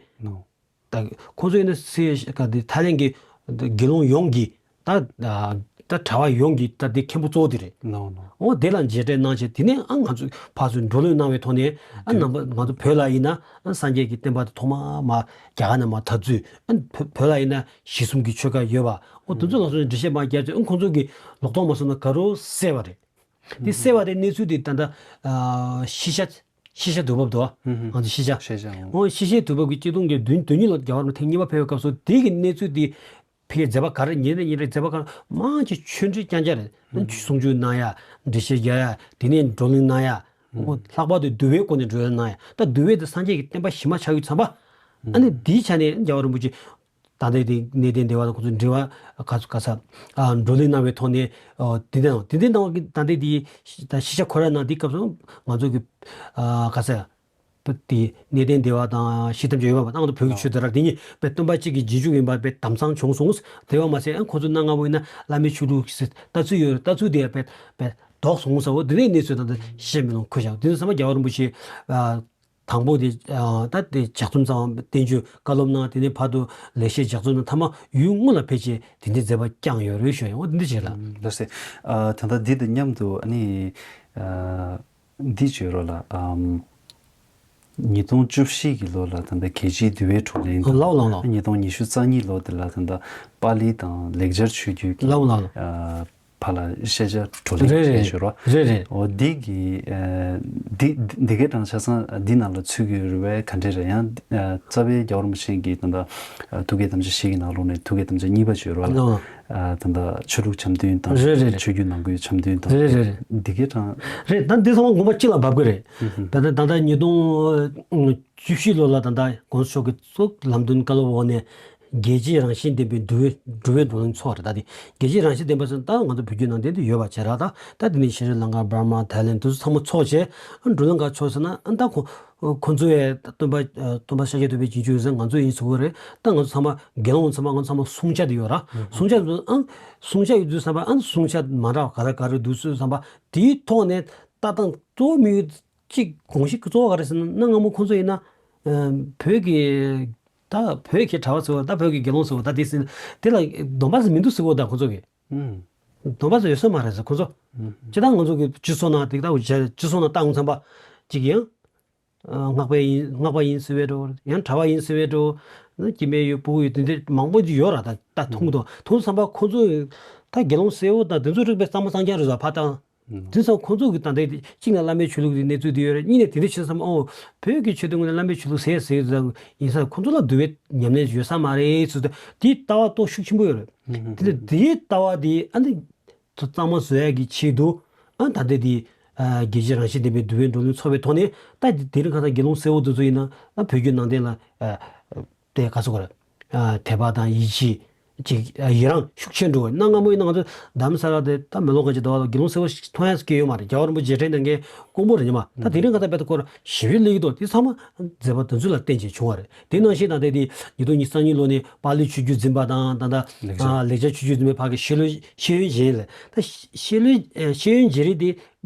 ད་ཁོང་ཚོ་ཡིན་ན་སི་ག་དེ་ཐའི་ལེན་གྱི་དགེ་སློང་ཡོངས་ཀྱི་ད་ད་གྲྭ་པ་ཡོངས་ཀྱི་ད་དེ་མཁན་པོ་གཙོ་བོ་དེ་རེད། ནོ་ནོ། འོ་དེ་ལ་མཇལ་འཕྲད་གནང་བྱས་དེ་ནས་ཨ་ང་ཚོ་ཕར་ཚུར་བགྲོ་གླེང་གནང་བའི་ཐོག་ནས་ཨ་དེ་ནང་པ་ང་ཚོ་བོད་ལ་ཡིན་ན་ཨ་སངས་རྒྱས་ཀྱི་བསྟན་པ་དེ་ཐོག་མ་མ་རྒྱ་གར་ནས་མ་དར་ཚུལ་ཨ་བོད་བོད་ལ་ཡིན་ན་གཞི་གསུམ་གྱི་ཆོས་བཀའ་ཡོད་པ་འོ་དེ་ཚོ་ལ་སོགས་འགྲེལ་བཤད་མ་རྒྱབ་ཚེ་ཨ་ཁོང་ཚོ་གི་ལོག་རྟོག་མ་སོང་ན་ག་རུ་སེལ་བ་རེད། དེ་སེལ་བ་དེ་གནས་ཚུལ་དེ་ད་ལྟ་ཨ་ཤི་ཤ་ཤི་ཤ་དུས་བབ་དོ། ཧུམ་ཧུམ། ང་ཚོ་ཤི་ཤ། ཤི་ཤ་འོ། འོ་ཤི་ཤའི་དུས་བབ་ཀྱི་སྤྱི་སྟོང་བརྒྱད་བདུན་དོན་གཉིས་ལོ་རྒྱལ་བ་རིན་པོ་ཆེ་ཐེངས་གཉིས་པ་ཕེབས་པའི་སྐབས་སུ་དེ་གི་གནས་ཚུལ་དེ་ཕ་གིའི་མཛད་པ་ག་རེ་ཉིན་རེ་ཉིན་རེ་མཛད་པ་ག་རེ་མང་ཆེ་ཆོས་འབྲེལ་རྐྱང་རྐྱང་རེད། ཨ་ནི་གསུང་ཆོས་གནང་ཡ། འགྲེལ་བཤད་རྒྱག་ཡ། དེ་ནས་བགྲོ་གླེང་གནང་ཡ། ཨོ་ལྷག་པར་དུ་འདུལ་བའི་སྐོར་ནས་བགྲོ་གླེང་གནང་ཡ། ད་འདུལ་བའི་དེ་སངས་རྒྱས་ཀྱི་བསྟན་པ་གཞི་མ་ཆགས་ཡོད་ཙང་པ། ཨ་ནི་འདིའི་ཆ་ནས་རྒྱལ་བ་རིན་པོ་ཆེ་ད་ལྟའི་དེ་གནས་བརྟན་སྡེ་བ་དང་ཁོང་ཚོ་འབྲེལ་བ་ག་ཚོད་ག་ས་ཨ་བགྲོ་གླེང་གནང་བའི་ཐོག་ནས་ཨོ་དེ་འདྲ་དེ་འདྲ་གནང་བ་གི་ད་ལྟའི་དེ་ད་ཤི་ཤ་ཁོ་ར་ནང་དེའི་སྐབས་སུ་ང་ཚོ་གི་ཨ་ག་ས་དེ་གནས་བརྟན་སྡེ་བ་དང་ཤི་ཐམས་ཅད་ཡོད་པ་དང་བོད་ཀྱི་ཆོས་དེ་ར་དེ་གཉིས་པའི་སྟོན་པ་གཅིག་གི་རྗེས་འཇུག་ཡིན་པ་པའི་དམ་གཙང་བྱུང་སོང་། དེ་བ་མ་ཟད་ཨ་ཁོང་ཚོ་གནའ་སྔ་མོ་ཡིན་ན་བླ་མའི་ཆོས་ལུགས་ཀྱི་ལྟ་ཚུལ་ཡོད་རེད། ལྟ་ཚུལ་དེ་པའི་པའི་ལྡོག་སོང་ཟེར་བ་དེ་འདྲའི་གནས་ཚུལ་དང་དེ་ཤེས་མི་ལོང་ཁུལ་བཞག་དེ་ཚོ་ཚང་མ་རྒྱལ་བ་རིན་པོ་ཆེ་ཨ་དང་པོ་དེ་ཨ་ད་དེ་ལྗགས་རྩོམ་ཚང་བསྟན་བཅོས་བཀའ་སློབ་གནང་། དེ་ནས་བར་དུ་ལེགས་བཤད་ལྗགས་རྩོམ་དང་མཐའ་མ་ཡུལ་དངོས་ལ་ཕེབས་བྱས་དེ་འདྲའི་མཛད་པ་བསྐྱངས་ཡོད་རེད་ཞུ་ཡ། འོ་དེ་འདྲ་བྱས་ལ། ལགས་སེ། ཨ་ད་ལྟ་འདི་དང་མཉམ་དུ་ཨ་ནི་ཨ་འདི་བརྗོད་རོགས་ལ། ཨམ། ཉིས་སྟོང་བཅུ་བཞི་གི་ལོ་ལ་ད་ལྟ་རྒྱལ་སྤྱིའི་འདུལ་བའི་བགྲོ་གླེང་དང་། ལའོ་ལའོ་ལའོ། ཉིས་སྟོང་ཉི་ཤུ་རྩ་གཉིས་ལོ་དེ་ལ་ད་ལྟ་པཱ་ལི་དང་ལེགས་སྦྱར་ཆོས་བརྒྱུད་ཀྱི་ལའོ་ལའོ་ལའོ། ཨ་བར་ལ་ཤེས་བྱ་བགྲོ་གླེང་རེད་རེད། བྱས་ཞུ་རོགས། རེད་རེད། འོ་འདི་གི་ཨ་འདི་འདི་གའི་གྲངས་ཆ་ཚང་འདི་ནང་ལ་ཚུད་ཀྱི་རེད་པས། ག་འདྲས་རེད། ཡང་ཨ་རྩ་བའི་རྒྱལ་བ་རིན་པོ་ཆེ་གི་ད་ལྟ་ཨ་ཐུགས་བསྐྱེད་དམ་བཅའ་བཞི་གི་ནང་ལོགས་ནས་ཐུགས་བསྐྱེད་དམ་བཅའ་གཉིས་པ་བརྗོད་རོགས་ལ། ལའོ། ཨ་ད་ལྟ་ཆོས་ལུགས་འཆམ་མཐུན་དང་རེད་རེད་རེད། ཆོས་བརྒྱུད་ནང་ཁུལ་འཆམ་མཐུན་དང་རེད་རེད་རེད། འདི་གའི་གྲངས། རེད། ད་འདི་ཚང་མ་དགོངས་པ་གཅིག་ལ་འབབ་གི་རེད། ཧུམ་ཧུམ། ད་ལྟ་ད་ལྟ་ཉིས་སྟོང་བཅུ་བཞི་ལོ་ལ་ད་ལྟ་གོང་ས་མཆོག་གི་གཙོ་ལམ་སྟོན་བཀའ་སློབ་འོག་ནས་རྒྱལ་སྤྱིའི་རང་བཞིན་ལྡན་པའི་འགྲོ་བའི་འགྲོ་བའི་བགྲོ་གླེང་ཚོགས་རེད། ད་དེ་རྒྱལ་སྤྱིའི་རང་བཞིན་ལྡན་པ་ཟེར་ན་ད་ང་ཚོ་བོད་བརྒྱུད་ནང་བསྟན་དེ་ཡོད་པ་བྱས་ར། ད་ད་དེ་ནས་ཤྲི་ལང་ཀ། འབར་མ། ཐའི་ལེན། དེ་ཚོ་ཚང་མ་ཚོགས་བྱས་བགྲོ་གླེང་ཁག་ཚོགས་ཟེར་ན་ཨ་ད་ཁོ་ཁོ་ཚོ་ཡས་སྟོན་པ་སྟོན་པ་ཤཱཀྱ་ཐུབ་པའི་རྗེས་འཇུག་ཟེར་ང་ཚོ་ཡིན་ཟེར་གོ་རེད། ད་ང་ཚོ་ཚང་མ་དགེ་སློང་ཚང་མ་ང་ཚོ་ཚང་མ་བསྲུང་བྱ་དེ་ཡོད་ར། བསྲུང་བྱ་ཨ་བསྲུང་བྱ་ཡོད་དུས་བསམ་པ་ཨ་བསྲུང་བྱ་མ་འདྲ་བ་ག་རེ་ག་རེ་འདུག་ཟེར་བསམ་པ་དེའི་ཐོག་ནས་ལྟ་སྟངས་གཙོ་བོ་མི་ཡོད། གཅིག་དགོངས་གཞི་གཙོ་བོ་ག་རེ་ཟེར་ན་གནའ་སྔ་མོ་ཁོང་ཚོ་ཡིན་ན། ཨ་བོད་ཀྱི་ད་བོད་ཀྱི་གྲྭ་པ་ཚོ་ད་བོད་ཀྱི་དགེ་སློང་ཚོ་ད་དེ་ཟེར་དེ་ལ་སྡོམ་པ་ཟེར་མི་འདུག་ཟེར་གོ། ད་ཁོང་ཚོ་གི་ཨུམ། སྡོམ་པ་ཟེར་ཡོད་ས་མ་རེད་ཟེར་ཁོང་ཚོ། ཨུམ། སྤྱིར་བཏང་ང་ཚོ་གི་སྤྱི་ཚོགས་ནང་དེ་ད་སྤྱི་ཚོགས་ནང་ལྟ་འོང་ཙམ་པ་གཅིག་ཡང་། ཨ་སྔགས་པ་ཡིན་སྔགས་པ་ཡིན་ཟེར་བའི་འགྲོ་ཡང་གྲྭ་པ་ཡིན་ཟེར་བའི་འགྲོ། སྐྱེ་དམན་ཡོད་ཕྲུ་གུ་ཡོད་དེ་འདྲ་མང་པོ་ཅིག་ཡོད་ར། ད་ད་མཐོང་གི་འདུག་མཐོང་ཙམ་པ་ཁོང་ཚོ་ད་དགེ་སློང་གསལ་བོ་དང་དེ་ཚོ་རིགས་པའི་གཙང་མ་གཙང་རྐྱང་རེད་ཟེར་ཕར་བཏང་། དེ་ཙང་ཁོང་ཚོ་གི་ད་ལྟའི་གཅིག་ནས་བླ་མའི་ཆོས་ལུགས་ཀྱི་གནས་ཚུལ་དེ་ཡོད་རེད། གཉིས་ནས་དེ་འདྲ་བྱེད་བསམ་ཨོ་བོད་ཀྱི་ཆོས་དོན་ངོས་ནས་བླ་མའི་ཆོས་ལུགས་ཟེར་ཟེར་ཙང་ཡིན་ས་ཁོང་ཚོ་ལ་འདུལ་བའི་ཉམས་ལེན་ཡོད་ས་མ་རེད་ཟེར་ཏེ་དེའི་ལྟ་བ་ཏོག་ཤུགས་ཆེན་པོ་ཡོད་རེད། དེ་ནས་དེའི་ལྟ་བ་དེ་ཨ་ནི་གཙང་མ་བཟོ་ཡག་གི་ཆེད་དུ་ཨ་ད་ལྟའི་དེ་རྒྱལ་སྤྱིའི་རང་བཞིན་ལྡན་པའི་འདུལ་བའི་བགྲོ་གླེང་ཚོགས་པའི་ཐོག་ནས་ད་དེ་རིང་ཁ་སང་དགེ་སློང་གསལ་བོ་དེ་ཚོ་ཡིན་ན་ཨ་བོད་བརྒྱུད་ནང་བསྟན་ལ་དེ་ག་ཚོད་གོ་རེད། དད་པ་དང་ཡིད་ཆེས་ཅིག་ཡི་རང་ཤུགས་ཆེར་འགྲོ་བ། གནའ་སྔ་མོ་ཡིན་ན་ང་ཚོ་རྡ་རམ་ས་ལ་དེ་ད་མེ་ལོང་ག་ཅིག་འདུག་བ་ལ་དགེ་སློང་གསལ་བོ་ཞིག་མཐོང་ཡག་སྐལ་ཡོད་མ་རེད། རྒྱལ་བ་རིན་པོ་ཆེ་རྗེས་དྲན་གནང་མཁན་དཀོན་པོ་རེད་ཉི་མ། ད་དེ་རིང་ཁ་སང་དཔེ་ད་ཁོ་ར་ཞི་བའི་བློ་ཡིས་ཏོ་དེ་ཚང་མ་མཛད་པ་དེ་ཚོ་ལ་བརྟེན་བྱས་བྱུང་བ་རེད། དེ་ནང་བཞིན་ད་ལྟའི་དེ་ཉིས་སྟོང་ཉི་ཤུ་རྩ་གཉིས་ལོ་ནས་པཱ་ལིའི་ཆོས་བརྒྱུད་འཛིན་པ་དང་ད་ལྟ་ལེགས་བྱ། ལེགས་བྱ་ཆོས་བརྒྱུད་འཛིན་པའི་བར་གྱི་ཤེས་ཡོན་ཤེས་ཡོན་སྦྱིན་ལས་ད་ཤེས་ཡོན་ད་ཤེས་ཡོན་སྦྱིན་རིགས་དེ་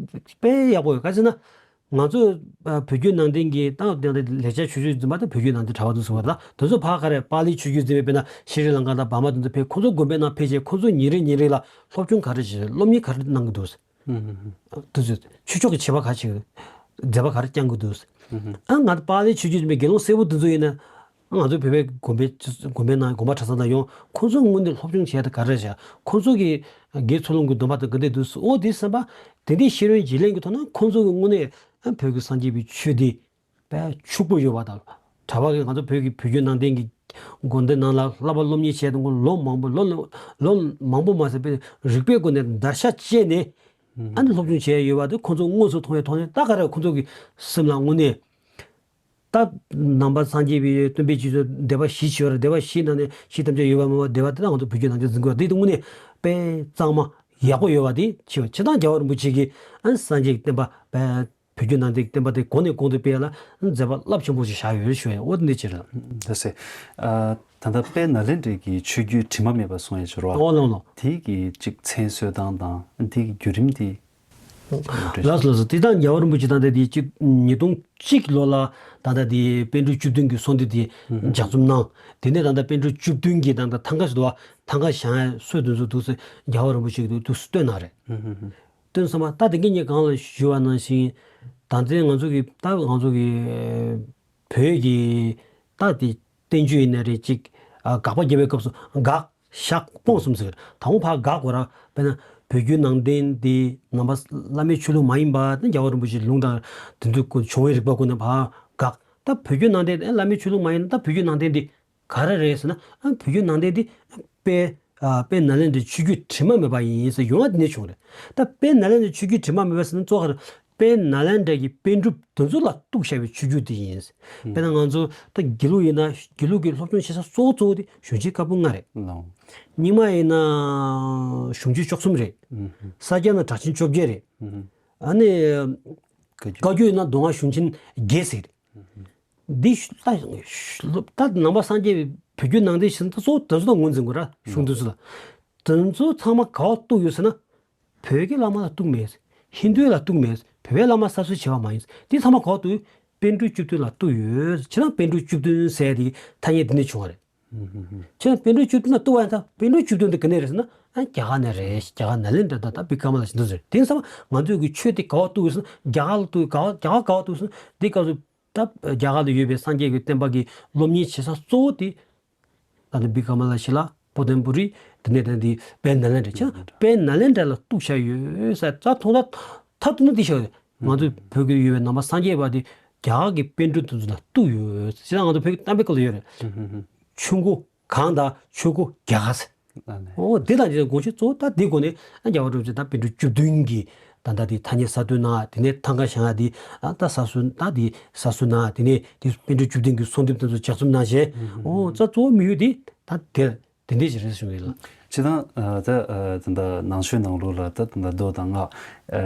དཔེ་ཡག་པོ་ཡོད། ག་ཅི་ན། ང་ཚོ་ཨ་བོད་བརྒྱུད་ནང་བསྟན་གྱི་ཏང་དེ་ལེགས་བྱ་ཆོས་བརྒྱུད་འཛིན་པ་དང་བོད་བརྒྱུད་ནང་བསྟན་གྲྭ་པ་དེ་ཚོ་བར་ལ་དེ་ཚོ་ཕར་ག་རེ་པཱ་ལིའི་ཆོས་བརྒྱུད་འཛིན་པའི་དཔེར་ན་ཤྲི་ལང་ཀ་དང་འབར་མ་དེ་ཚོ་ཕེབས། ཁོ་ཚོ་དགོན་པའི་ནང་ཕེབས་རྗེས་ཁོ་ཚོ་ཉིན་རེ་ཉིན་རེ་ལ་སློབ་སྦྱོང་ག་རེ་བྱེད། སློབ་གཉེར་ག་རེ་གནང་གི་འདུག་ཧུམ་ཧུམ་ཧུམ། དེ་ཚོ་ཆོས་ཕྱོགས་ཀྱི་བྱེད་པ་ག་རེ་བྱེད་ཀྱི་འདུག་མཛད་པ་ག་རེ་བསྐྱང་གི་འདུག་ཧུམ་ཧུམ། ཨ་ང་ཚོ་པཱ་ལིའི་ཆོས་བརྒྱུད་འཛིན་པའི་དགེ་སློང་གསལ་བོ་དེ་ཚོ་ཡིན་ན། ང་ཚོ་བོད་པའི་དགོན་པའི་དགོན་པའི་ནང་དགོན་པ་གྲྭ་ཚང་དང་ཡོང་ཁོང་ཚོ་དངོས་གནས་སློབ་སྦྱོང་བྱས་ཏེ་ག་རེ་བྱ། ཁོང་ཚོ་གི་དགེ་ཚུལ་སློང་གི་སྡོམ་པ་དང་ག་འདྲས་འདུག་ཟེར། འོ་དེ་བསམ་པ་དེ་འདྲའི་ཤེས་ཡོན་བརྗེ་ལེན་གྱི་ཐོག་ན་ཁོང་ཚོ་གི་དངོས་གནས་ཨ་བོད་ཀྱི་སངས་རྒྱས་པའི་ཆོས་འདི་དཔེ་ཕྱུག་པོ་ཡོད་པ་དང་། གྲྭ་པ་གི་ང་ཚོ་བོད་ཀྱི་བོད་བརྒྱུད་ནང་བསྟན་གྱི་དགོན་སྡེ་ནང་ལ་བསླབ་པ་སློབ་གཉེར་བྱས་ཏེ་ལོ་མང་པོ་ལོ་ལོ་མང་པོ་མ་ཟད་པའི་རིག་པའི་སྒོ་ནས་བརྡར་ཤ་བཅད་ནས་ཨ་ནི་སློབ་སྦྱོང་བྱས་ཡོད་པ་དེ་ཁོང་ཚོ་དངོས་སུ་མཐོང་བའི་ཐོག་ནས་ད་ག་རེ་ཁོང་ཚོ་གི་སེམས་ལ་དངོས་གནས། ད་ནང་པ་སངས་རྒྱས་པའི་སྟོན་པའི་རྗེས་སུ་སྡེ་པ་བཞི་ཡོད་རེད། སྡེ་པ་བཞིའི་ནང་ནས་གཞི་ཐམས་ཅད་ཡོད་པ་མེད་པ་སྡེ་པ་དེ་དག་ང་ཚོ་བོད་བརྒྱུད་ནང་བསྟན་འཛིན་དགོས་པ་དེ་དངོས་གནས་དཔེ་གཙང་མ་ཡག་པོ་ཡོད་པ་དེ་ཕྱི་བ་ཕྱི་དང་རྒྱལ་བ་རིན་པོ་ཆེ་གིས་ཨ་ནི་སངས་རྒྱས་ཀྱི་བསྟན་པ་དཔེ་བོད་བརྒྱུད་ནང་བསྟན་གྱི་བསྟན་པ་དེ་གོང་ནས་གོང་དུ་སྤེལ་ཡ་ལ་ཨ་ནི་མཛད་པ་རླབས་ཆེན་པོ་ཞིག་བཞག་ཡོད་ཞུ་ཡ། འོ་དེ་འདྲ་ཅིག་རེད། ད་སེ། ད་ལྟ་དཔལ་ནཱ་ལེནྡྲའི་གི་ཆོས་བརྒྱུད་དྲི་མ་མེད་པ་གསུང་ཡ་ཅིག་རོ། ཨོ་ལོ་ལོ། དེའི་གི་ཅིག་མཚན་གསོལ་སྟངས་དང་དེའི་གི་བརྒྱུད་རིམ་དེ། ལགས་སོ་ལགས་སོ། དེ་དང་རྒྱལ་བ་རིན་པོ་ཆེ་ད་ལྟ་དེ་གཅིག་ཉིས་སྟོང་གཅིག་ལོ་ལ་ད་ལྟ་དེ་པཎ་གྲུབ་བཅུ་བདུན་གྱི་གསོལ་འདེབས་དེ་ལྗགས་རྩོམ་གནང་། དེ་ནས་ད་ལྟ་པཎ་གྲུབ་བཅུ་བདུན་གྱི་ད་ལྟ་ཐང་ཀ་ཞིག་འདུག་བ། ཐང་ཀ་བཞེངས་ཡ་སྲོལ་དེ་ཚོ་འདུག་སེ་རྒྱལ་བ་རིན་པོ་ཆེ་གིས་འདུག་སེ་བཏོན་གནང་རེད། བཏོན་སོང་བ་ད་དེ་གིན་ངས་གོང་ལ་ཞུས་པ་ནང་བཞིན་ད་ལྟའི་ང་ཚོ་གི་ད་ང་ཚོ་གི་བོད་ཀྱི་ད་དེ་བསྟན་བཅོས་ཡིན་ན་རེད། གཅིག་ཨ་དགག་པ་རྒྱབ་པའི་སྐབས་སུ་དགག་བཞག་སྤོང་གསུམ་ཟེར། དང་པོ་ཕར་དགག་དགོས་ར། དཔེར་ན་བོད་བརྒྱུད་ནང་བསྟན་འདི་ནང་པ་བླ་མའི་ཆོས་ལུགས་མ་ཡིན་པ་དེ་རྒྱལ་བ་རིན་པོ་ཆེའི་ལུང་དང་དེ་ཚོའི་སྐོར་བྱུང་བའི་རིགས་པ་ཀུན་ནས་ཕར་དགག་ད་བོད་བརྒྱུད་ནང་བསྟན་དེ་བླ་མའི་ཆོས་ལུགས་མ་ཡིན་ན་ད་བོད་བརྒྱུད་ནང་བསྟན་འདི་ག་རེ་རེད་ཟེར་ན། ཨ་བོད་བརྒྱུད་ནང་བསྟན་འདི་དཔལ་ཨ་དཔལ་ནཱ་ལེནྡྲའི་ཆོས་བརྒྱུད་དྲི་མ་མེད་པ་ཡིན་ཟེར་ཡོང་བ་འདི་ནས་བྱུང་རེད། ད་དཔལ་ནཱ་ལེནྡྲའི་ཆོས་བརྒྱུད་དྲི་མ་མེད་པ་ཟེར་ན་གཙོ་བོ་ག་རེ། དཔལ་ནཱ་ལེནྡྲ་གི་པཎ་གྲུབ་དེ་ཚོ་ལ་གཏུགས་བཞག་པའི་ཆོས་བརྒྱུད་དེ་ཡིན། དཔེར་ན་ང་ཚོ་ད་དགེ་ལུགས་ཡིན་ན་དགེ་ལུགས་ཀྱི་སློབ་སྦྱོང་བྱེད་ས་གཙོ་བོ་གཙོ་བོ་དེ་གཞུང་ཆེན་བཀའ་པོད་ལྔ་རེད། ལགས། རྙིང་མ་ཡིན་ན་གཞུང་ཆེན་བཅུ་གསུམ་རེད། ཨུ་ཧུ། ས་སྐྱ་ན་གྲགས་ཆེན་བཅོ་བརྒྱད་རེད། ཨུ་ཧུ། ཨ་ནི་བཀའ་བརྒྱུད་ཡིན་ན་མདོ་སྔགས་གཞུང་ཆེན་བརྒྱད་ཟེར་རེད། འདི་ད་ད་ནང་པ་སངས་རྒྱས་པའི་བོད་བརྒྱུད་ནང་བསྟན་ཞིག་ད་གཙོ་བོ་དེ་ཚོ་ལ་ངོས་འཛིན་དགོས་ར། གཞུང་དེ་ཚོ་ལ། དེ་ཚོ་ཚང་མ་ག་བ་གཏུགས་ཡོད་ཟེར་ན། བོད་ཀྱི་བླ་མ་ལ་གཏུགས་མེད། ཧིན་རྡུའི་ལ་གཏུགས་མེད། བོད་པའི་བླ་མ་གསར་བཟོ་བྱས་པ་མ་ཡིན། འདི་ཚང་མ་ག་བ་གཏུགས་ཡོད། པཎ་གྲུབ་བཅུ་བདུན་ལ་གཏུགས་ཡོད། ཁྱེད་རང་པཎ་གྲུབ་བཅུ་བདུན་ཟེར་དེ་ཐ་སྙད་འདི་ནས་བྱུང་བ་རེད། ཁྱེད་རང་པཎ་གྲུབ་བཅུ་བདུན་ལ་གཏུགས་པ་ཡིན་ད་པཎ་གྲུབ་བཅུ་བདུན་དེ་ག་ནས་རེད་ཟེར་ན། ཨ་རྒྱ་གར་ནས་རེད། རྒྱ་གར་ནཱ་ལེནྡྲ་དང་ད་བི་ཀ་མ་ལ་ཞིག་འདུག་ཟེར། དེ་ཡིན་ཙང་ང་ཚོས་ཀྱི་ཆོས་དེ་ག་བ་གཏུགས་ཡོད་ཟེར་ན་རྒྱ་གར་ལ་གཏུགས་ཡོད། ག་བ་རྒྱ་གར་ག་བ་གཏུགས་ཡོད་ཟེར་ན་འདི་སྐབས་སུ། ད་རྒྱ་གར་ལ་ཡོད་པའི་སངས་རྒྱས་ཀྱི་བསྟན་པ་གི་སློབ་གཉེར་བྱེད་ས་གཙོ་བོ་དེ་ད་ནི་བི་ཀ་མ་ལ་ཤི་ལ་པོ་ཏན་པུ་རི། དེ་ནས་ད་འདི་དཔལ་ནཱ་ལེནྡྲ་བྱས། དཔལ་ནཱ་ལེནྡྲ་ལ་གཏུགས་བཞག་ཡོད་ཟེར་ད་མཐོང་ད་མཐར་གཏུགས་ན་འདི་བཞག་ཡོད། ང་ཚོ་བོད་ཀྱི་ཡོད་པའི་ནང་པ་སངས་རྒྱས་པ་དེ་རྒྱ་གར་གྱི་པཎ་གྲུབ་དེ་ཚོ་ལ་གཏུགས་ཡོད་ཟེར། ང་ཚོ་བོད་ཀྱི་གཏམ་དཔེ་སྐོར་ལ་ཡོད་རེད། ཆུ་མགོ་གངས་དང་ཆོས་སྒོ་རྒྱ་གར་ཟེར། ཨོ་དེ་དང་དེ་དགོངས་གཞི་གཙོ་བོ་ད་དེ་སྒོ་ནས་ཨ་རྒྱལ་བ་རིན་པོ་ཆེ་ད་པཎ་གྲུབ་བཅུ་བདུན་གྱི་ད་ལྟ་དེ་ཐ་སྙད་གསར་གཏོད་གནང་། དེ་ནས་ཐང་ག་བཞེངས་ཡ་དེ་ཨ་ད་གསར་བཟོ་ད་དེ་གསར་བཟོ་གནང་། དེ་ནས་དེ་པཎ་གྲུབ་བཅུ་བདུན་གྱི་གསོལ་འདེབས་དེ་ཚོ་ལྗགས་རྩོམ་གནང་བྱས། ཨོ་ད་གཙོ་བོ་དམིགས་ཡུལ་དེ་ད་དེ་དེ་འདྲས་ཞིག་རེད་གསུངས་ཡོད་ལ། སྤྱིར་བཏང་ཨ་ད་ཨ་ད་ལྟ་ནང་ཆོས་ནང་ལོགས་ལ་ད་ད་ལྟ་མདོ་དང་སྔགས་ཨ་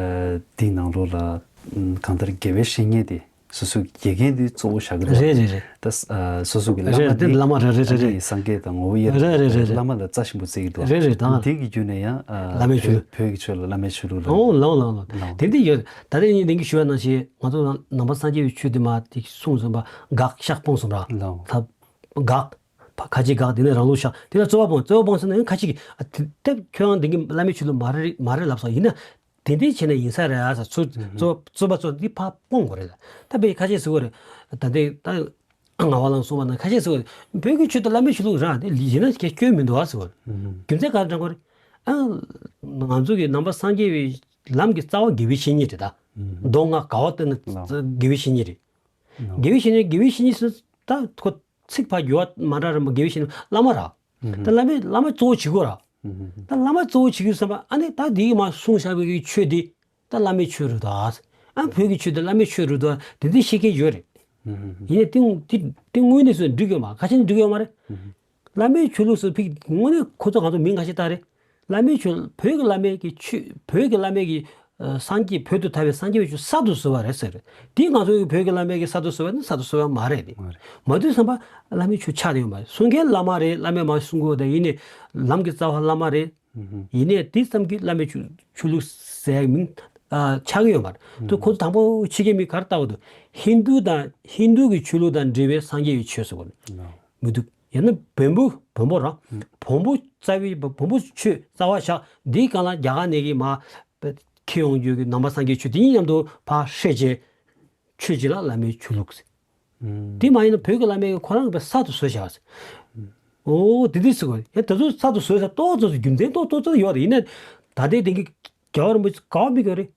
དེའི་ནང་ལོགས་ལ་ཨམ་གང་ལྟར་དགེ་བའི་བཤེས་གཉེན་དེ་སོ་སོའི་དགེ་རྒན་དེ་གཙོ་བོ་བཞག་གི་རེད། རེད་རེད་རེད། ད་ཨ་སོ་སོ་གི་བླ་རེད་མ་རེད། དེ་བླ་མ་རེད། རེད་རེད་རེད། སངས་རྒྱས་དང་ངོ་བོ་དབྱེར་རེད་རེད་རེད་རེད། བླ་མ་ལ་རྩ་ཆེན་པོ་བརྩི་གི་འདུག་རེད་རེད། ད་དེ་གི་བརྒྱུད་ནས་ཡང་ཨ་བླ་མའི་ཆོས། བོད་བོད་ཀྱི་ཆོས་ལ་བླ་མའི་ཆོས་ལུགས་ལ། ཨོ་ལའོ་ལའོ་ལའོ། ལའོ། དེ་འདི་ཡོད། ད་ལྟ་ངས་ནང་གི་ཞུ་བ་ནང་བཞིན་ང་ཚོ་ནང་ནང་པ་སངས་རྒྱས་པའི་ཆོས་འདི་མ་དེ་གསུངས་ཟིན་པ་དགག་བཤགས་སྤོང་གསུམ་ར། ལའོ། ད་དགག་ཁ་ཅིག་དགག་དེ་ནས་རང་ལུགས་བཤགས། དེ་ལ་རྩོད་པ་སྤོང་། རྩོད་པ་སྤོང་ཟེར་ན་ཡང་ཁ་ཅིག་གིས་ཨ་དེ་དེ་ཁྱོད་རང་འདི་གི་བླ་མའི་ཆོས་ལུགས་མ་རེད་མ་རེད་ལབ་སོང་། ཡིན་ན་དེ་འདྲའི་བྱས་ན་ཡིན་ས་རེད་ཨ་ཟེར་ཚུར་རྩོད་རྩོད་པ་ཚོ་འདི་ཕར་སྤོང་དགོས་རེད། ད་དཔེ་ཁ་ཤས་ཟེར་བ་རེད། ད་འདི་ད་ངག་དབང་ལགས་གསུངས་པ་ན་ཁ་ཤས་ཟེར་བ་རེད། བོད་ཀྱི་ཆོས་དང་བླ་མའི་ཆོས་ལུགས་རང་དེ་ཡིན་ན་སྐྱོན་མི་འདུག་ཨ་ཟེར་བ་རེད། རྒྱུ་མཚན་ག་རེ་དྲངས་པ་རེད། ཨ་ང་ཚོ་གི་ནང་པ་སངས་རྒྱས་པའི་ལམ་གྱི་རྩ་བ་དགེ་བའི་བཤེས་གཉེན་རེད་ད། མདོ་སྔགས་ག་བ་བལྟས་ན་དགེ་བའི་བཤེས་གཉེན་རེད། དགེ་བའི་བཤེས་གཉེན་དགེ་བའི་བཤེས་གཉེན་ཟེར་ད་ཁོ་ཚིག་ཕར་བསྒྱུར་བ་མ་འདྲ་རེད་མོ། དགེ་བའི་བཤེས་གཉེན་བླ་མ་ར། ད་བླ་མའི་བླ་མ་གཙོ་བོ་བྱེད་དགོས་ར། ད་བླ་མ་གཙོ་བོ་བྱེད་དགོས་བསམ་པ་ཨ་ནི་ད་དེའི་མ་གསུངས་བཞག་པའི་ཆོས་འདི་ད་བླ་མའི་ཆོས་རེད་ད། ཨ་བོད་ཀྱི་ཆོས་དེ་བླ་མའི་ཆོས་རེད་ད་དེ་འདི་ཤེས་མཁན་ཡོད་རེད། ཡིན་ནའི་དེ་དེ་དེ་དངོས་གནས་སུ་འགྲིག་ཡོད་མ་ཁ་ཆེ་ནས་འགྲིག་ཡོད་མ་རེད། བླ་མའི་ཆོས་ལུགས་སུ་ཕིག་དངོས་གནས་ཁོ་ཚོ་ང་ཚོ་མིང་ཁ་ཤས་བཏགས་རེད། བླ་མའི་ཆོས་བོད་ཀྱི་བླ་མའི་གི་ཆོས་བོད་ཀྱི་བླ་མའི་གི་ཨ་སངས་རྒྱས་བོད་དུ་དར་བའི་སངས་རྒྱས་པའི་ཆོས་གསར་དུ་བཟོས་པ་རེད་ཟེར། དེ་ང་ཚོའི་བོད་ཀྱི་བླ་མའི་གི་གསར་དུ་བཟོས་པ་ནི་གསར་དུ་བཟོས་པ་མ་རེད་དེ། མ་རེད། མ་དུས་བསམ་པ་བླ་མའི་ཆོས་ཆགས་ཡོད་མ་རེད། གསུང་མཁན་བླ་མ་རེད། བླ་མས་མ་གསུང་གི་ཡོད་དེ་ཡིན་ནའི་ལམ་གྱི་རྩ་བ་བླ་མ་རེད། ཡིན་ནའི་དེ་ཙམ་གྱིས་བླ་མའི་ཆོས་ཆོས་ལུགས་ཟེར་མིང་ཨ་ཆགས་ཀྱི་ཡོད་མ་རེད། དེ་ཁོ་ཚོ་དང་པོ་ཕྱི་རྒྱལ་མི་ག་རེ་ལྟ་བ་འདུག་ཧིན་རྡུ་དང་ཧིན་རྡུ་གི་ཆོས་ལུགས་དང་འབྲེལ་བའི་སངས་རྒྱས་པའི་ཆོས་ཟེར་བ་རེད། མི་འདུག་ཡང་ན་བོན་པོ་བོན་པོ་རང་བོན་པོ་རྩ་བའི་བོན་པོ་ཆོས་རྩ་བ་བཞག་འདིའི་སྒང་ལ་རྒྱ་གར་ནས་ཀྱི་མ་ཁྱེར་ཡོང་རྒྱུ་གི་ནང་པ་སངས་རྒྱས་ཆོས་དེ་གཉིས་མཉམ་དུ་ཕར་བསྲེས་རྗེས་ཆོས་གཅིག་ལ་བླ་མའི་ཆོས་ལུགས་ཟེར། དེ་མ་ཡིན་ན་བོད་ཀྱི་བླ་མའི་ཁོ་རང་གི་གསར་དུ་བཟོས་བཞག་ཟེར། ཨོ་དེ་དུས་སུ་གོ་ཡང་དེ་ཚོ་གསར་དུ་བཟོས་ས་ཏོག་ཙམ་རྒྱུ་མཚན་ཏོག་ཏོག་ཙམ་ཡོད་རེད། ཡིན་ན་ད་ལྟའི་དེང་གི་རྒྱལ་བ་རིན་པོ་ཆེ་ག་བ་མི་དགོས་རེད།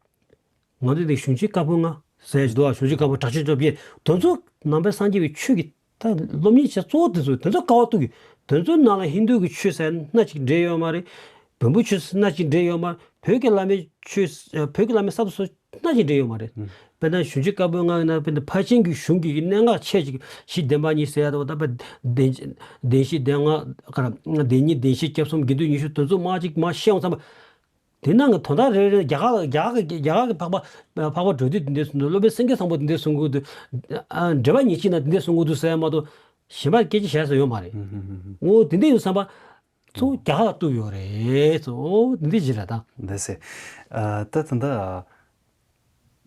ང་ཚོ་འདི་གཞུང་ཆེན་བཀའ་པོད་ལྔ་ཟེར་གྱི་འདུག་ཨ། གཞུང་ཆེན་བཀའ་པོད་གྲགས་ཆེན་བཅོ་བརྒྱད་དེ་ཚོ་ནང་པའི་སངས་རྒྱས་པའི་ཆོས་ཀྱི་ད་སློབ་གཉེར་བྱེད་གཙོ་བོ་དེ་ཚོ་དེ་ཚོ་ཀ་བ་གཏུགས་ཀྱི་དེ་ཚོའི་ནང་ལ་ཧིན་རྡུ་གི་ཆོས་ཟེར་སྣ་གཅིག་འདྲེས་ཡོད་མ་རེད། བོན་པོ་ཆོས་སྣ་གཅིག་འདྲེས་ཡོད་མ་རེད། བོད་ཀྱི་བླ་མའི་ཆོས་བོད་ཀྱི་བླ་མའི་གསར་དུ་སོ་སྣ་གཅིག་འདྲེས་ཡོད་མ་རེད། དཔེར་ན་གཞུང་ཆེན་བཀའ་པོད་ལྔ་ཡིན་ན་དཔེར་ན་ཕར་ཕྱིན་གྱི་གཞུང་གི་གནད་འགག་ཆེ་ཅིག་གཞི་བདེན་པ་གཉིས་ཟེར་ཡ་དང་ད་དཔེ་བདེན་བདེན་བཞི་བདེན་ལྔ་ག་རེ་བདེན་གཉིས་བདེན་བཞི་སྐྱབས་གསུམ་དགེ་འདུན་ཉི་ཤུ་དེ་ཚོ་མ་གཅིག་མ་ཤེས་འོང་བསམ་པ། དེ་ནང་གི་དོན་དག་རེ་རེ་རྒྱ་གར་ལ་རྒྱ་གར་གི་རྒྱ་གར་གི་འཕགས་པ་འཕགས་པ་འགྲོ་དུས་དེ་འདྲས་གསུང་འདུག་སློབ་དཔོན་སེང་གེ་བཟང་པོ་དེ་འདྲས་གསུང་གི་འདུག་ཨ་འགྲེལ་པ་ཉེར་གཅིག་ན་དེ་འདྲས་གསུང་གི་འདུག་ཟེར་ཡ་མ་གཏོགས་གཞན་པ་སྐད་ཆ་བཤད་ས་ཡོད་མ་རེད། འོ་དེ་འདྲས་ཡོད་བསམ་པ་ཚོ་རྒྱ་གར་ལ་གཏུགས་ཡོད་རེད། ཚོ་འོ་དེ་འདྲས་ཅིག་རེད་ད། འདི་ཟེར། ཨ་ད་ད་ད་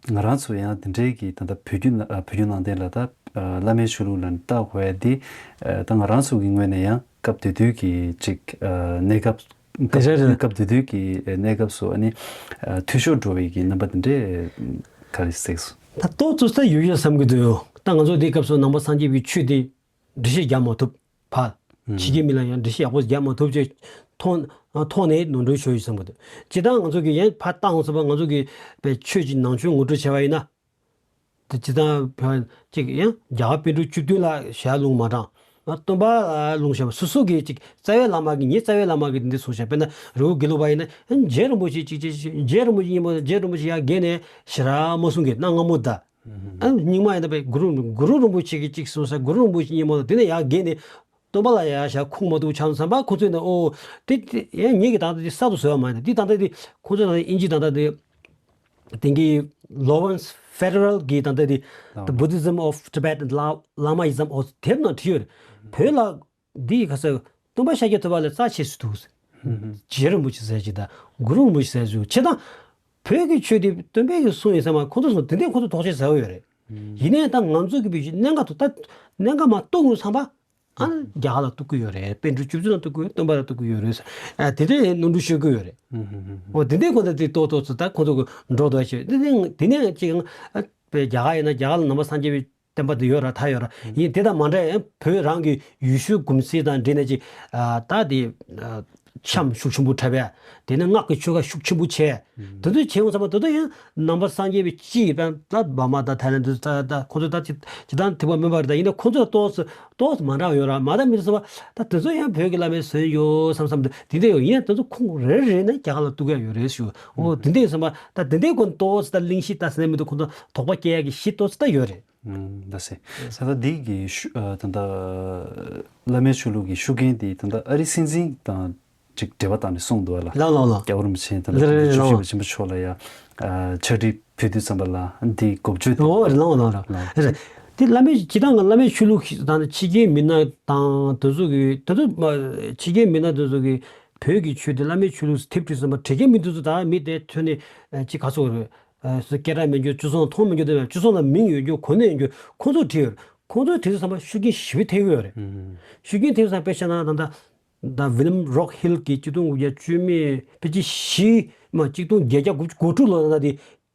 ང་རང་ཚོ་ཡང་དེ་འདྲའི་གི་ད་ལྟ་བོད་བརྒྱུད་ན་ཨ་བོད་བརྒྱུད་ནང་བསྟན་ལ་ད་ཨ་བླ་མའི་ཆོས་ལུགས་ལ་བལྟ་དགོས་ཡ་དེ་ཨ་ད་ང་རང་ཚོ་གི་ངོས་ནས་ཡང་སྐབས་དེ་དུས་ཀྱི་ཅིག་ཨ་གནས་སྐབས་སྐབས་རེད་རེད། སྐབས་དེ་དུས་ཀྱི་གནས་སྐབས་སུ་ཨ་ནི་ཨ་འཐུས་ཤོར་འགྲོ་བའི་གི་རྣམ་པ་དེ་འདྲས་ག་རེ་གཟིགས་སོང་། ད་ཏོག་ཙམ་ས་ཡོད་ཡོད་བསམ་གྱི་འདུག་ད་ང་ཚོ་དེའི་སྐབས་སུ་ནང་པ་སངས་རྒྱས་པའི་ཆོས་དེ་འགྲེལ་བཤད་རྒྱག་མ་ཐུབ་ཕར། ཕྱི་རྒྱལ་མི་ལ་ཡང་འགྲེལ་བཤད་ཡག་པོ་རྒྱག་མ་ཐུབ་ཅེས་ཐོག་ཐོག་ནས་ནོར་འཁྲུལ་ཤོར་ཡོད་བསམ་གྱི་འདུག་སྤྱིར་བཏང་ང་ཚོ་གི་ཡང་ཕར་བཏང་ཟེར་བ་ང་ཚོ་གི་པའི་ཆོས་ཀྱི་ནང་ཆོས་ངོ་སྤྲོད་བྱས་པ་ཡིན་ན། དེ་སྤྱིར་བཏང་ཕར་ཅིག་ཡང་རྒྱ་གར་པཎ་གྲུབ་བཅུ་བདུན་ལ་ཞལ་ལུང་མ་དྲངས། སྟོན་པ་ལ་ལུང་བཤད་པ་སོ་སོ་གི་ཅིག་རྩ་བའི་བླ་མ་གི་ངའི་རྩ་བའི་བླ་མ་གི་འདི་འདྲ་གསུངས་ཤག་དཔེར་ན་རི་བོ་དགེ་ལུགས་པ་ཡིན་ན་ཡང་རྗེ་རིན་པོ་ཆེ་ཅིག་ཅིག་ཅིག་རྗེ་རིན་པོ་ཆེ་སྙིང་པོ་རྗེ་རིན་པོ་ཆེ་ཡར་བརྒལ་ནས་ཞེ་དྲག་མ་གསུང་གི་གནའ་སྔ་མོ་ད། ཨ་རྙིང་མ་ཡིན་ན་པའི་གུ་རུ་གུ་རུ་རིན་པོ་ཆེ་གིས་ཅིག་གསུངས་ས་གུ་རུ་རིན་པོ་ཆེ་སྙིང་པོ་དེ་ནས་ཡར་བརྒལ་ནས་སྟོན་པ་ལ་ཡར་ཞལ་ཁུངས་མ་ཐུབ་ཆགས་སོང་བསམ་པ་ཁོ་ཚོས་ནས་ཨོ་དེ་དེ་ཡང་ངེད་ཀྱི་ད་ལྟ་དེ་གསར་དུ་བཟོས་པ་མ་ཡིན་ད་དེ་ད་ལྟ་དེ་ཁོ་ཚོས་ད་ལྟ་དབྱིན་ཇི་ད་ལྟ་དེ་དེང་གི་Lawrence Federal གི་ད་ལྟ་དེ་The Buddhism of Tibet and La- Lamaism ཨོ་དེབ་ནང་བྲིས་ཡོད་རེད། བོད་ལ་འདི་ཡི་ཁ་སང་སྟོན་པ་ཤཱཀྱ་ཐུབ་པ་ལས་རྩ་ཆེ་སུ་འདུག་རྗེ་རིན་པོ་ཆེ་ཟེར་གྱི་ད་གུ་རུ་རིན་པོ་ཆེ་ཟེར་གྱི་ཆེ་ད། བོད་ཀྱི་ཆོས་དེ་སྟོན་པས་ཀྱི་གསུང་ཡིན་ས་མ་ཁོ་ཚོ་གསུང་དེ་འདྲས་ཁོ་ཚོ་དོགས་གཅོད་ཟ་གི་ཡོད་རེད། ཡིན་ནའི་ད་ང་ཚོ་གི་བེད་སྤྱོད་གནད་འགག་ཏུ་ད་གནད་འགག་མ་གཏོགས་ཡོང་བསམ་པ་ཨ་ནི་རྒྱ་གར་ལ་གཏུག་གི་ཡོད་རེད། པཎ་གྲུབ་བཅུ་བདུན་ལ་གཏུག་གི་ཡོད། སྟོན་པ་ལ་གཏུག་གི་ཡོད་རེད་ཟེར་ཨ་དེ་འདྲས་ནོར་འཁྲུལ་ཤོད་གི་ཡོད་རེད། འོ་དེ་འདྲས་ཁོ་ཚོ་དེ་ཏོག་ཏོག་ཚོ་ད་ཁོ་ཚོ་གི་འགྲོ་དོ་ཞེས་དེ་ནས་དེ་ནས་ཅིག་ཨ་པའི་རྒྱ་གར་ཡིན་ན་རྒྱ་གར་ལ་ནང་པ་སངས་རྒྱས་པའི་བསྟན་པ་འདི་ཡོད་ར་ད་ཡོད་ར། ཡིན་དེ་དང་མ་འདྲ་ཡང་བོད་རང་གི་ཡུལ་ཤུལ་གོམས་གཤིས་དང་འབྲེལ་ནས་ཅིག་ཨ་ད་དེ་ཨ་ འཆམ་ཤུགས་ཆེན་པོ་འཁྲབ་ཡ། དེ་ནས་སྔགས་ཀྱི་ཆོ་ག་ཤུགས་ཆེན་པོ་བྱས། དེ་ཚོ་བྱས་ཡོང་ཙམ་པ་དེ་ཚོ་ཡང་ནང་པ་སངས་རྒྱས་པའི་སྤྱི་ཡི་དཔལ་ད་འབར་མ་དང་ཐའི་ལེན་དེ་ཚོ་ད་ད་ཁོ་ཚོ་ད་ཅི་ཅི་ལྟར་ཐིག་པ་མེད་པ་རེད། ད་ཡིན་ན་ཁོ་ཚོ་ཏོག་ཙམ་ཏོག་ཙམ་མ་འདྲ་བ་ཡོད་ར་མ་ད་མི་ཚོ་བ་ད་དེ་ཚོ་ཡང་བོད་ཀྱི་བླ་མའི་ཟོན་ཡོད་བསམ་བསམ་དེ་དེ་འདྲ་ཡོད། ཡིན་ན་དེ་ཚོ་ཁུངས་རེ་རེ་ནས་རྒྱ་གར་ལ་གཏུག་ཡ་ཡོད་རེད་ཞུ། འོ་དེ་འདྲ་ཡིན་བསམ་པ་ད་དེ་འདྲའི་སྐོར་ཏོག་ཙམ་ད་གླེང་གཞི་ད་ཟེར་ནས་མི་འདུག་ཁོ་ཚོ་དོགས་པ་སྐྱེ་ཡ་གི་གཞི་ཏོག་ཙམ་ད་ཡོད་རེད། ད་སེ། ད་ལྟ་འདི་གི་ཤུ་ཨ་ད་ལྟ་བླ་མའི་ཆོས་ལུགས་ཀྱི་ཤུགས་རྐྱེན་དེ་ད་ལྟ་ཨ་རི་སྲིད་འཛིན་དང་ཅིག་འབྲེལ་བ་བཏང་ནས་གསུངས་འདུག་བ་ལ། ལགས་ལགས་ལགས། རྒྱལ་བ་རིན་པོ་ཆེ་ད་ལྟ་ལགས་རེད་བོད་ཀྱི་ཆོས་ཞུ་བ་ཆེན་པོ་མཆོག་ལ་ཡ་ཨ་ཕྱག་བྲིས་ཕུལ་དུས་ཙམ་པ་ལ་འདི་འགོ་བརྗོད་དེ། ལགས་ལགས་ལགས་ལགས་རེད། དེ་བླ་མའི་སྤྱི་བཏང་གི་བླ་མའི་ཆོས་ལུགས་ཤིག་དང་ཕྱི་རྒྱལ་མི་སྣ་དང་དེ་ཚོ་གི་དེ་ཚོ་མ་ཕྱི་རྒྱལ་མི་སྣ་དེ་ཚོ་གི་བོད་ཀྱི་ཆོས་དེ་བླ་མའི་ཆོས་ལུགས་སུ་དེབ་བྲིས་ཙམ་པ་དྲི་རྒྱལ་མི་དེ་ཚོ་ད་མི་དེ་ཐོན་ནས་ཅིག་ག་ཚོད་རེད། སྐད་གྲགས་མེད་རྒྱུ་བཅུ་ཚང་མཐོང་མེད་རྒྱུ་དེ་བཅུ་ཚང་ལ་མིང་ཡོད་རྒྱུ་གོ་གནས་ཡོད་རྒྱུ་ཁོང་ཚོས་བྲིས་ཡོད་རེད། ཁོང་ཚོས་བྲིས་ཙམ་པ་ཤུགས་རྐྱེན་ཞེ་པོ་ཐེབས་ཀྱི་ཡོད་རེད། ཤུགས་རྐྱེན་ཐེབས་ཙམ་དཔེ་ཆ་ནང་ད་ལྟ་ད་ཝི་ལིམ་རོག་ཧིལ་གྱིས་གཅིག་སྟོང་དགུ་བརྒྱ་བཅུ་མེད་དཔེ་ཆ་བཞི་མ་གཅིག་སྟོང་བརྒྱད་བརྒྱ་དགུ་བཅུ་གོ་དྲུག་ལོ་ད་ལྟ་དེ་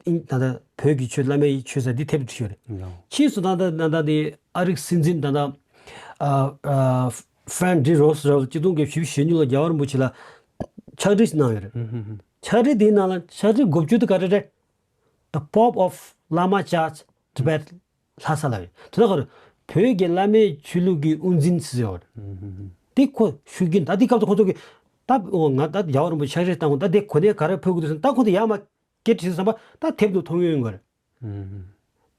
ད་ལྟ་བོད་ཀྱི་ཆོས་བླ་མའི་ཆོས་ཟེར་འདི་ཐེབས་བྲིས་ཡོད་རེད། ཕྱིས་སུ་ད་ལྟ་ད་ལྟ་དེ་ཨ་རིག་སྲིད་འཛིན་ད་ལྟ་ཨ་ཨ་ཧྥ་རན་ཌི་རོས་རོས་གཅིག་སྟོང་དགུ་བརྒྱ་བཞི་བཅུ་ཞེ་གཉིས་ལོ་རྒྱལ་བ་རིན་པོ་ཆེ་ལ་ཕྱག་བྲིས་ཤིག་གནང་ཡོད་རེད། ཕྱག་བྲིས་དེའི་ནང་ལ་ཕྱག་བྲིས་འགོ་བརྗོད་དེ་ག་རེ་རེད། The Pope of Lama Church Tibet ལྷ་ས་ལ་ཡོད། དེ་ལ་ཁོ་རང་བོད་ཀྱི་བླ་མའི་ཆོས་ལུགས་ཀྱི་དབུ་འཛིན་ཟེར་ཡོད་རེད། དེ་ཁོ་ཤུགས་རྐྱེན་ད་དེ་སྐབས་དུ་ཁོ་ཚོ་གི་ད་འོ་ང་ད་རྒྱལ་བ་རིན་པོ་ཆེ་ཕྱག་བྲིས་བཏང་གོ་ད་དེ་གོ་གནས་ག་རེ་ཕུལ་དགོས་འདུག་ཟེར་ན་ད་ཁོ་ཚོ་ཡར་མར་སྐད་བྲིས་བསམ་པ་ད་དེབ་ཏུ་མཐོང་ཡོང་གི་རེད།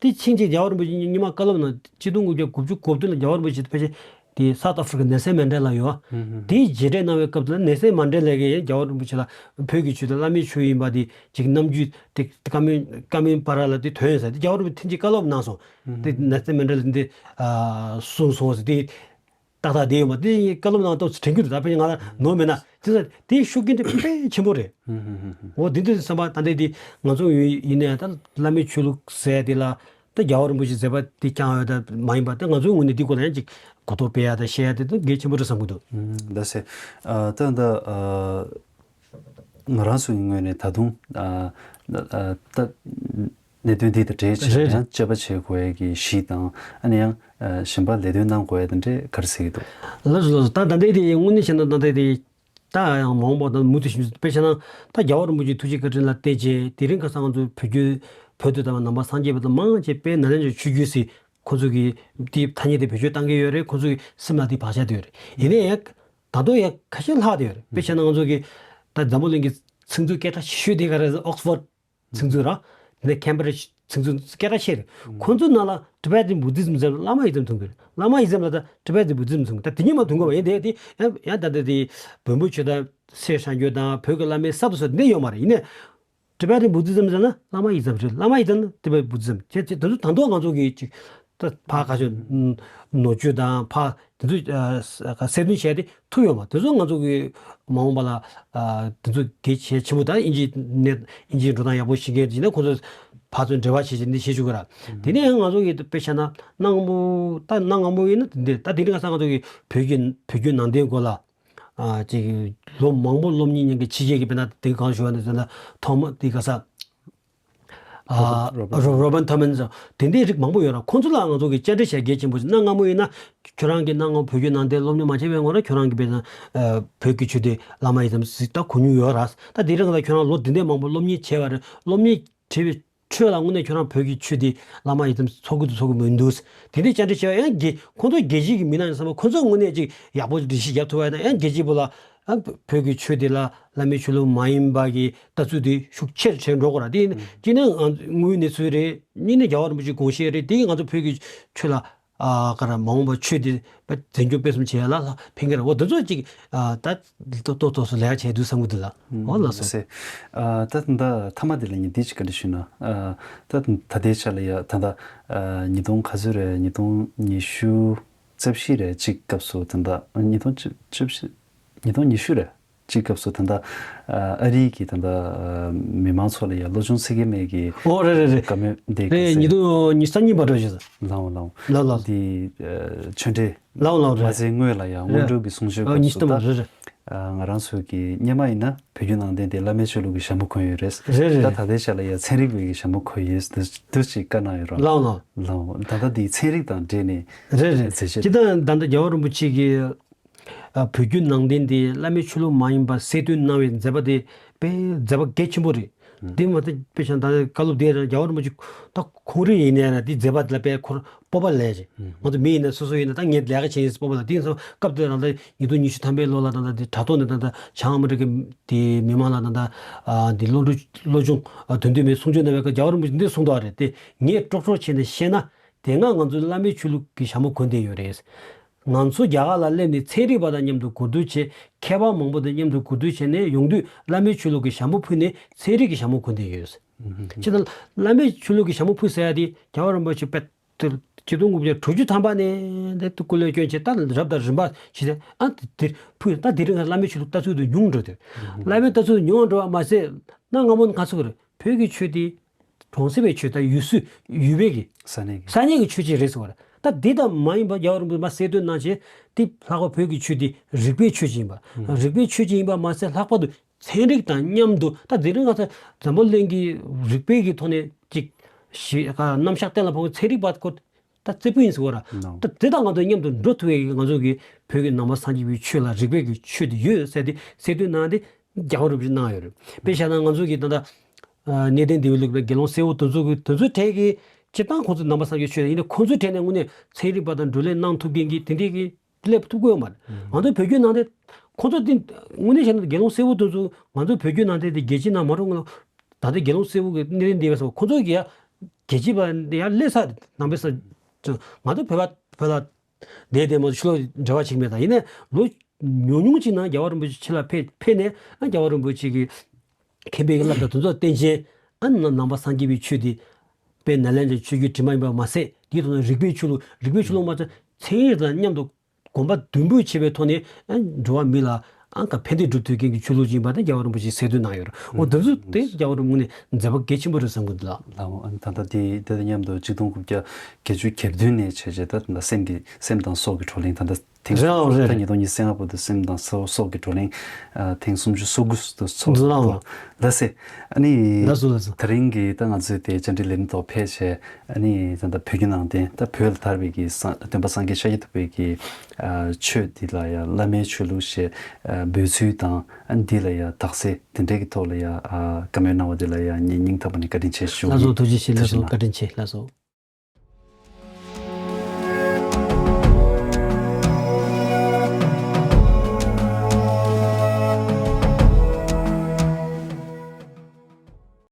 དེ་ཕྱིན་ཆད་རྒྱལ་བ་རིན་པོ་ཆེ་སྔོན་མ་བཀའ་སློབ་ནང་གཅིག་སྟོང་དགུ་བརྒྱ་དགུ་བཅུ་གོ་བདུན་ལ་རྒྱལ་བ་རིན་པོ་ཆེ་ཕལ་ཆེར་དེ་སའུཐ་ཨ་ཧྥི་རི་ཀ་ནེལ་སན་མན་ཌེ་ལ་ཡོད། དེའི་མཇལ་འཕྲད་གནང་བའི་སྐབས་དེ་ལ་ནེལ་སན་མན་ཌེ་ལ་གིས་རྒྱལ་བ་རིན་པོ་ཆེ་ལ་བོད་ཀྱི་ཆོས་དེ་བླ་མའི་ཆོས་ཡིན་པ་དེ་ཅིག་རྣམ་འགྱུར་དེ་བཀའ་མོལ་བཀའ་མོལ་བར་ལ་དེ་ཐོན་ཡོད་ས་དེ་རྒྱལ་བ་རིན་པོ་ཆེ་ཐེངས་གཅིག་བཀའ་སློབ་གནང་སོང་། དེ་ནེལ་སན་མན་ཌེ་ལ་འདི་གསུངས་སོང་ཟེར་དེ། ཏག་ཏག་དེ་ཡོད་མ་དེ་བཀའ་སློབ་གནང་སྟབས་སུ་དྲན་རྒྱུ་རེད། ད་ཕལ་ཆེར་ང་ལ་ནོར་མེད་ན་དེ་ཚོ་དེའི་ཤུགས་རྐྱེན་དེ་དཔེ་ཆེན་པོ་རེད། འོ་དེ་འདྲ་བསམ་པ་ད་འདྲ་དེ་ང་ཚོ་ཡིན་ཡིན་ནའི་ད་བླ་མའི་ཆོས་ལུགས་ཟེར་དེ་ལ་ད་རྒྱལ་བ་རིན་པོ་ཆེ་མཛད་པ་དེ་རྐྱང་ཡོད་ད་མ་ཡིན་པ་ད་ང་ཚོའི་ངོས་ནས་དེའི་སྐོར་ལ་ཡང་ཅིག་གོ་རྟོགས་སྤེལ་ཡ་ད་བཤད་ཡ་དེ་ད་གལ་ཆེན་པོ་རེད་བསམ་གྱི་འདུག་ད་སེ་ད་ད་ང་རང་ཚོའི་ངོས་ནས་ད་དུང་ད། གནད་དོན་འདི་དང་འབྲེལ་བྱས་རེད་ཡང་དཔྱད་པ་བྱེད་དགོས་ཡ་གི་གཞི་དང་ཨ་ནི་ཡང་གཞན་པ་ལས་དོན་གནང་དགོས་ཡ་དང་འབྲེལ་ག་རེ་ཟེར་གྱི་འདུག་ལགས་སོ་ལགས་སོ། ད་ད་ལྟའི་དེ་དངོས་གནས་བྱས་ན་ད་ལྟའི་དེ་ད་ཡང་མ་འོངས་པ་ད་མུ་མཐུད་ཞིབ་འཇུག་དཔེ་བྱས་ན་ད་རྒྱལ་བ་རིན་པོ་ཆེའི་ཐུགས་རྗེ་བཀའ་དྲིན་ལ་བརྟེན་བྱས་དེ་རིང་ཁ་སང་ང་ཚོ་བོད་བརྒྱུད་བོད་དུ་དར་བ་ནང་པ་སངས་རྒྱས་པ་དང་མང་ཆེ་དཔལ་ནཱ་ལེནྡྲའི་ཆོས་བརྒྱུད་ཟེར་ཁོ་ཚོ་གི་དེའི་ཐ་སྙད་དེ་བེད་སྤྱོད་བཏང་གི་ཡོད་རེད། ཁོ་ཚོ་གི་སེམས་ལ་དེ་བག་ཆགས་དེ་ཡོད་རེད། ཡིན་ནའི་ཡང་ད་དུང་ཡང་ཁ་ཤས་ལྷག་དེ་ཡོད་རེད། དཔེ་བྱས་ན་ང་ཚོ་གི་ད་འཛམ་བུ་གླིང་གི་ཚིག་མཛོད་སྐད་གྲགས་ཆེ་ཤོས་དེ་ག་རེ་ཨོག་སི་ཕོར་ཌི་ཚིག་མཛོད་ར། དེ་ནས་ཁེམ་བྷི་རིཇ་ཚིག་མཛོད་སྐད་གྲགས་ཆེ་རེད། ཁོ་ཚོའི་ནང་ལ་Tibetan Buddhism ཟེར་བླ་མ་ཡི་དམ་ཐུང་གི་རེད། བླ་མ་ཡི་དམ་ལ་ད་Tibetan Buddhism་ཐུང་གི་ད་དེ་གཉིས་མ་ཐུང་གི་བ་ཡིན་དེ་དེ་ཡང་ཡང་ད་ལྟ་དེ་བོན་པོ་ཆོས་དང་སེར་བྱང་རྒྱུ་དང་བོད་ཀྱི་བླ་མའི་ས་དུ་ས་དེ་འདྲ་ཡོད་མ་རེད། ཡིན་ནའི་Tibetan Buddhism་ཟེར་ན་བླ་མ་ཡི་དམ་རེད། བླ་མ་ཡི་དམ་ནི་Tibetan Buddhism་ཅེས་ཅེས་དེ་ཚོ་ད་དུང་ང་ཚོ་གི་ཅིག་ད་ཕ་ག་ཚོད་ནོར་བཅོས་དང་ཕ་དེ་ཚོ་གསལ་སྟོན་བྱས་ཏེ་ཐུབ་ཡོད་མ་དེ་ཚོ་ང་ཚོ་གི་མ་འོངས་པ་ལ་དེ་ཚོ་གལ་ཆེ་ཆེན་པོ་ད་ཨིན་ཇི་ནས་ཨིན་ཇིའི་འགྲོ་སྟངས་ཡག་པོ་ཤེས་མཁན་ཡིན་ན་ཁོ་ཚོ་ཕ་ཚོ་འབྲེལ་བ་བྱེད་བྱེད་འདི་བྱེད་བཅུག་གི་ར། དེ་ནས་ཡང་ང་ཚོ་གི་དཔེ་བྱས་ན་གནའ་སྔ་མོ་ད་གནའ་སྔ་མོ་ཡིན་ན་དེ་འདྲ་ད་དེ་རིང་ཁ་སང་ང་ཚོ་གི་བོད་ཀྱི་བོད་བརྒྱུད་ནང་བསྟན་སྐོར་ལ། ཨ་ཅིག་ལོ་མང་པོ་སློབ་གཉེར་མྱངས་མཁན་ཕྱི་རྒྱལ་གྱི་དཔེར་ན་དེ་གང་ཞུ་བ་ནི་ཟེར་ན་ཐོ་མ་དེ་ག་ས་ཨ་Robert Thurman་ཟེར་དེ་འདྲའི་རིགས་མང་པོ་ཡོད་ར། ཁོང་ཚོ་ལ་ང་ཚོ་གི་བཅར་འདྲི་བྱ་གལ་ཆེན་པོ་ཞིག་གནའ་སྔ་མོ་ཡིན་ན་ཁྱོད་རང་གི་གནའ་སྔ་མོ་བོད་བརྒྱུད་ནང་བསྟན་སློབ་གཉེར་མ་བྱས་པའི་སྔོན་ལ་ཁྱོད་རང་གི་དཔེར་ན་ཨ་བོད་ཀྱི་ཆོས་དེ་བླ་མ་ཡི་དམ་ཟིག་ད་གོ་མྱོང་ཡོད་ར། ད་དེ་རིང་ལ་ཁྱོད་རང་ལོ་འདི་འདྲའི་མང་པོ་སློབ་གཉེར་བྱས་པ་རེད། སློབ་གཉེར་བྱས་པའི་ཁྲོད་ལ་དངོས་གནས་ཁྱོད་རང་བོད་ཀྱི་ཆོས་འདི་བླ་མ་ཡི་དམ་ཚོགས་ཀྱི་འདུག་ཚོགས་ཀྱི་མི་འདུག་དེ་འདྲའི་བཅར་འདྲི་བྱས་པ་ཡང་རྒྱལ་ཁོང་ཚོ་རྒྱལ་སྤྱིའི་གི་མི་སྣ་ཡིན་ཙང་ཁོང་ཚོ་དངོས་གནས་ཅིག་ཡག་པོ་འགྲེལ་བཤད་རྒྱབ་ཐུབ་པ་ཡིན་ན་ཡང་རྒྱལ་སྤྱི་པོ་ལ་ཨ་བོད་ཀྱི་ཆོས་འདི་ལ་བླ་མའི་ཆོས་ལུགས་མ་ཡིན་པ་གི་ལྟ་ཚུལ་འདི་ཤུགས་ཆེར་བྱས་འགྲོ་དགོས་ར། དེ་ཡིན་ན་གཅིག་ནས་ང་དངོས་ཡོད་གནས་ཚུལ་རེད། གཉིས་ནས་རྒྱལ་བ་རིན་པོ་ཆེའི་དགོངས་བཞེད་རེད། དེ་ང་ཚོ་བོད་ཀྱི་ཆོས་ལ་ཨ་ག་ར་མ་འོངས་པ་ཆོས་འདི་འཛིན་སྐྱོང་སྤེལ་གསུམ་བྱེད་ཡ་ལ་ལ་ཕན་གི་རེད། འོ་འདི་ཚོ་ཅིག་ཨ་ད་ཏོག་ཏོག་ཏོག་ཙམ་ལས་ཀ་བྱས་འདུག་བསམ་གི་འདུག་ལ། འོ་ལགས་སོ། ཨ་ད་ད་མཐའ་མ་དེ་ལ་ངས་འདི་ཅིག་བཀའ་འདྲི་ཞུས་ན་ཨ་ད་ད་ལྟའི་ཆ་ལ་ཡ་ད་ད་ཨ་ཉིས་སྟོང་ག་ཚོད་རེད། ཉིས་སྟོང་ཉི་ཤུ་རྩ་བཞི་རེད་ཅིག་སྐབས་སུ་ད་ད་ཉིས་སྟོང་བཅུ་བཅུ་བཞི་ཉིས་སྟོང་ཉི་ཤུ་རེད། གཅིག་སྐབས་སུ་ད་ལྟ་ཨ་རིའི་གི་ད་ལྟ་མི་མང་ཚོ་ལ་ཡ་བློ་སྦྱོང་ཚིག་གེ་མེད་ཀྱི་ཨོ་རེད་རེད་རེད། བཀའ་མོལ་འདི་རེད། ཉིས་སྟོང་ཉི་ཤུ་རྩ་གཉིས་བར་དུ་བྱས་ལའོ་ལའོ་ལའོ་ལའོ། འདི་ཆོས་འབྲེལ་ལའོ་ལའོ་མ་རེད། ཚེ་སྔོན་ལ་ཡ་སྔོན་འགྲོ་གི་གསུང་ཆོས་སྐབས་སུ་ད་ཨ་ང་རང་ཚོ་གི་སྔོན་མ་ཡིན་ན་བོད་བརྒྱུད་ནང་བསྟན་དེ་བླ་མའི་ཆོས་ལུགས་ཀྱི་ཞྭ་མོ་གོན་ཡོད་རེད། རེད་རེད། ད་ད་ལྟའི་ཆ་ལ་ཡ་ཚན་རིག་པའི་གི་ཞྭ་མོ་གོན་ཡོད་འདུག་ཅིག་བཀའ་གནང་ཡོད་ར། ལའོ་ལའོ་ལའོ། ད་ལྟ་འདི་ཚན་རིག་དང་འབྲེལ་ནས་རེད་རེད། མཛད་རྗེས་ཅི་ད་ད་ལྟ་རྒྱལ་བ་རིན་པོ་ཆེ་གི་ཨ་བོད་བརྒྱུད་ནང་བསྟན་དེ་བླ་མའི་ཆོས་ལུགས་མ་ཡིན་པ་གསལ་སྟོན་གནང་བའི་མཛད་པ་དེ་དཔེ་མཛད་པ་གལ་ཆེན་པོ་རེད། དེ་མ་ཐག་དཔེ་བཞག་ན་ད་བཀའ་སློབ་དེ་རང་རྒྱལ་བ་རིན་པོ་ཆེ་ད་ཁོང་རང་ཡིན་ནའི་ར་དེ་མཛད་པ་དེ་ལ་དཔེ་ཁོར་སྤོབས་པ་ལས་ཀྱི། ང་ཚོ་མི་ཡིན་ན་སོ་སོ་ཡིན་ན་ད་ངས་ལས་ཀ་བྱེད་ཡིན་སྤོབས་པ་ལ། དེ་ཡིན་ཙང་སྐབས་དེ་རང་ད་ཉིས་སྟོང་ཉི་ཤུ་ཐམ་པའི་ལོ་ལ་ད་ད་དེ་དྲ་ཐོག་ནས་ད་ད་བྱང་ཨ་མི་རི་ཀའི་དེ་མི་མང་ལ་ད་ད་ཨ་དེ་བློ་གྲོས་བློ་སྦྱོང་ཨ་དོན་བསྡུས་མའི་གསུང་ཆོས་གནང་བའི་སྐབས་རྒྱལ་བ་རིན་པོ་ཆེ་འདི་གསུངས་འདུག་རེད། དེ་ངས་ཀྲོག་ཀྲོག་བྱས་ནས་བཤད་ན། དེ་སྔ་ང་ཚོའི་བླ་མའི་ཆོས་ལུགས་ཀྱི་ཞྭ་མོ་གོན་བསྡད་ཡོད་རེད། ང་ཚོ་རྒྱ་གར་ལ་སླེབས་ནས་ཚན་རིག་པ་དང་མཉམ་དུ་གོ་བསྡུར་བྱས། མཁས་པ་མང་པོ་དང་མཉམ་དུ་གོ་བསྡུར་བྱས་ནས་ཡོང་དུས་བླ་མའི་ཆོས་ལུགས་ཀྱི་ཞྭ་མོ་ཕུད་ནས་ཚན་རིག་གི་ཞྭ་མོ་གོན་བསྡད་ཡོད། ཅེས་དང་བླ་མའི་ཆོས་ལུགས་ཀྱི་ཞྭ་མོ་ཕུད་ཟེར་ཡ་དེ་རྒྱལ་བ་རིན་པོ་ཆེ་དཔེ་དེར་ཆིག་སྟོང་དགུ་བརྒྱ་དྲུག་ཅུ་ཐམ་པ་ནས་དེ་སྐུ་ལས་བསྐྱོན་བྱས། ད་རབ་དང་རིམ་པ་བྱས་ཏེ་ཨ་དེ་དེར་ཕུད། ད་དེ་རིང་ལ་བླ་མའི་ཆོས་ལུགས་ལྟ་ཚུལ་དུ་ཉུང་འགྲོ་དེ། བླ་མའི་ལྟ་ཚུལ་དུ་ཉུང་འགྲོ་བ་མ་ཟད། གནའ་སྔ་མོ་ནས་ག་ཚོད་རེད། བོད་ཀྱི་ཆོས་དེ་གྲོང་གསེབ་པའི་ཆོས་དང་ཡུལ་སྲོལ་ཡུལ་བལ་གྱི་ས་གནས་ཀྱི་ས་གནས་ཀྱི་ཆོས་ཅིག་རེད་ཟེར་བ་རེད། ད་འདི་ལྟ་མ་ཡིན་པ་རྒྱལ་བ་རིན་པོ་ཆེ་མ་གསལ་སྟོན་གནང་བྱས། དེ་ལྷག་པར་བོད་ཀྱི་ཆོས་དེ་རིག་པའི་ཆོས་ཅིག་ཡིན་པ། རིག་པའི་ཆོས་ཅིག་ཡིན་པ་མ་ཟད། ལྷག་པར་དུ་ཚན་རིག་དང་མཉམ་དུ། ད་དེ་རིང་ང་ཚོ་འཛམ་བུ་གླིང་གི་རིག་པའི་གི་ཐོག་ནས་ཅིག་ཞི་ཨ་རྣམ་གཞག་གཏན་ལ་ཕབ་པའི་ཚན་རིག་པ་སྐོར་ད་རྩེ་ཕུད་ཡིན་ཟེར་བ་ར། ད་དེ་དང་ང་ཚོ་མཉམ་དུ་འགྲོ་ཐུབ་པའི་གི་ང་ཚོ་གི་བོད་ཀྱི་ནང་པ་སངས་རྒྱས་པའི་ཆོས་ལ་རིག་པའི་གི་ཆོས་དེ་ཡོད་ཟེར་ཏེ་གསལ་སྟོན་གནང་སྟེ། རྒྱལ་བ་རིན་པོ་ཆེ་གནང་ཡོད་རེད། དཔེ་བཞག་ན་ང་ཚོ་གི་ད་ལྟ་ཨ་གནས་བརྟན་བདེ་བའི་ལུགས་ལ་དགེ་སློང་སེར་པོ་དེ་ཚོ་གི་དེ་ཚོའི་གྲས་ཀྱི་སྤྱིར་བཏང་ཁོང་ཚོ་ནང་པ་སངས་རྒྱས་ཆོས་ཡིན་ན། ཁོང་ཚོའི་གྲས་ནས་དངོས་གནས་ཚན་རིག་པ་དང་བགྲོ་གླེང་གནང་ཐུབ་མཁན་གྱི་དེ་འདྲས་ཀྱི་སླེབས་ཐུབ་ཀྱི་ཡོད་མ་རེད། ང་ཚོ་བོད་བརྒྱུད་ནང་བསྟན་ཁོང་ཚོ་དེ་དངོས་གནས་བྱས་ན་དགེ་སློང་སེར་པོ་དེ་ཚོ་ང་ཚོ་བོད་བརྒྱུད་ནང་བསྟན་དེ་རྒྱལ་སྤྱིའི་ནང་མ་འགྲོ་སྔོན་ལ། ད་ལྟ་དགེ་སློང་སེར་པོ་གི་གནས་བརྟན་བདེ་བའི་ས་ཁོང་ཚོ་གི་ཡ་རྒྱལ་སྤྱི་པ་ཡར་སླེབས་ས་རེད། ནང་པའི་ས་ང་ཚོ་བོད་པ་བོད་ལ། དེ་ལྟད་མོ་ཕྱི་ལོགས་འབྲེལ་བ་བྱེད་མེད། ད་ཡིན་ནའི་ལོ་ཉུང་ཉུང་ཅིག་ནང་རྒྱལ་བ་རིན་པོ་ཆེ་ཕྱི་ལ་ཕེབས་ཕེབས་ནས། ཨ་རྒྱལ་བ་རིན་པོ་ཆེ་གི་མཁྱེན་པའི་བསླབ་བྱ་དེ་ཚོ་བསྟན་བྱས། ཨ་ནང་ནང་པ་སངས་རྒྱས་པའི་ཆོས་དེ་དཔེ་ནཱ་ལེནྡྲའི་ཆོས་བརྒྱུད་དྲི་མ་ཡིན་པ་མ་ཟད། དེའི་ཐོག་ནས་རིག་པའི་ཆོས་ལུགས། རིག་པའི་ཆོས་ལུགས་མ་ཚད་ཚན་རིག་དང་མཉམ་དུ་དགོངས་པ་ཟླུམ་པོས་བྱས་པའི་ཐོག་ནས། ཨ་འགྲོ་བ་མི་ལ་ཨ་ག་ཕན་བདེ་སྒྲུབ་ཐུབ་མཁན་གྱི་ཆོས་ལུགས་ཅིག་ཡིན་པ་དེ་རྒྱལ་བ་རིན་པོ་ཆེས་གསལ་སྟོན་གནང་ཡོད་རེད། འོ་དེ་ཚོ་དེ་རྒྱལ་བ་རིན་པོ་ཆེ་ནས་མཛད་པ་གལ་ཆེན་པོ་རེད་བསམ་གྱི་འདུག་ལགས། ལགས་འོ། ཨ་ནི་ད་ལྟ་དེ་དེ་དང་མཉམ་དུ་ཆིག་སྟོང་དགུ་བརྒྱ་བརྒྱད་ཅུ་གྱ་བདུན་ནས་བྱས་བྱས་ད་ད་སེམས་ཀྱི་སེམས་དང་སྲོག་གི་བགྲོ་གླེང་ད་ལྟ་ཐེངས་རེད་ལགས་རེད། ད་ཉིས་སྟོང་ཉི་ཤུ་རྩ་ལྔ་བར་དུ་སེམས་དང་སྲོག་སྲོག་གི་བགྲོ་གླེང་ཨ་ཐེངས་སུམ་ཅུ་སོ་དགུ་དུ་ཚོགས་ལགས་འོ། ལགས་སེ། ཨ་ནི་ལགས་སོ་ལགས་སོ། དེ་རིང་གི་ད་ང་ཚོས་དེ་བཅར་འདྲི་ལས་རིམ་ཐོག་ཕེབས་བྱས། ཨ་ནི་ད་ལྟ་བོད་བརྒྱུད་ནང་བསྟན་ད་བོད་ལ་དར་བའི་གི་སངས་སྟོན་པ་སངས་རྒྱས་ཤཱཀྱ་ཐུབ་པའི་གི་ཨ་ཆོས་འདི་ལ་ཡང་བླ་མའི་ཆོས་ལུགས་ཞེས་ཨ་འབོད་ཚུལ་དང་། ཨ་འདི་ལ་ཡང་དག་སེལ་དེ་འདྲའི་གི་ཐོག་ལ་ཡང་ཨ་བཀའ་མོལ་གནང་བ་འདི་ལ་ཡང་སྙིང་ཐག་པ་ནས་བཀའ་དྲིན་ཆེ་ཞུ། ལགས་སོ། ཐུགས་རྗེ་ཆེ། ལགས་སོ། བཀའ་དྲིན་ཆེ། ལགས་སོ།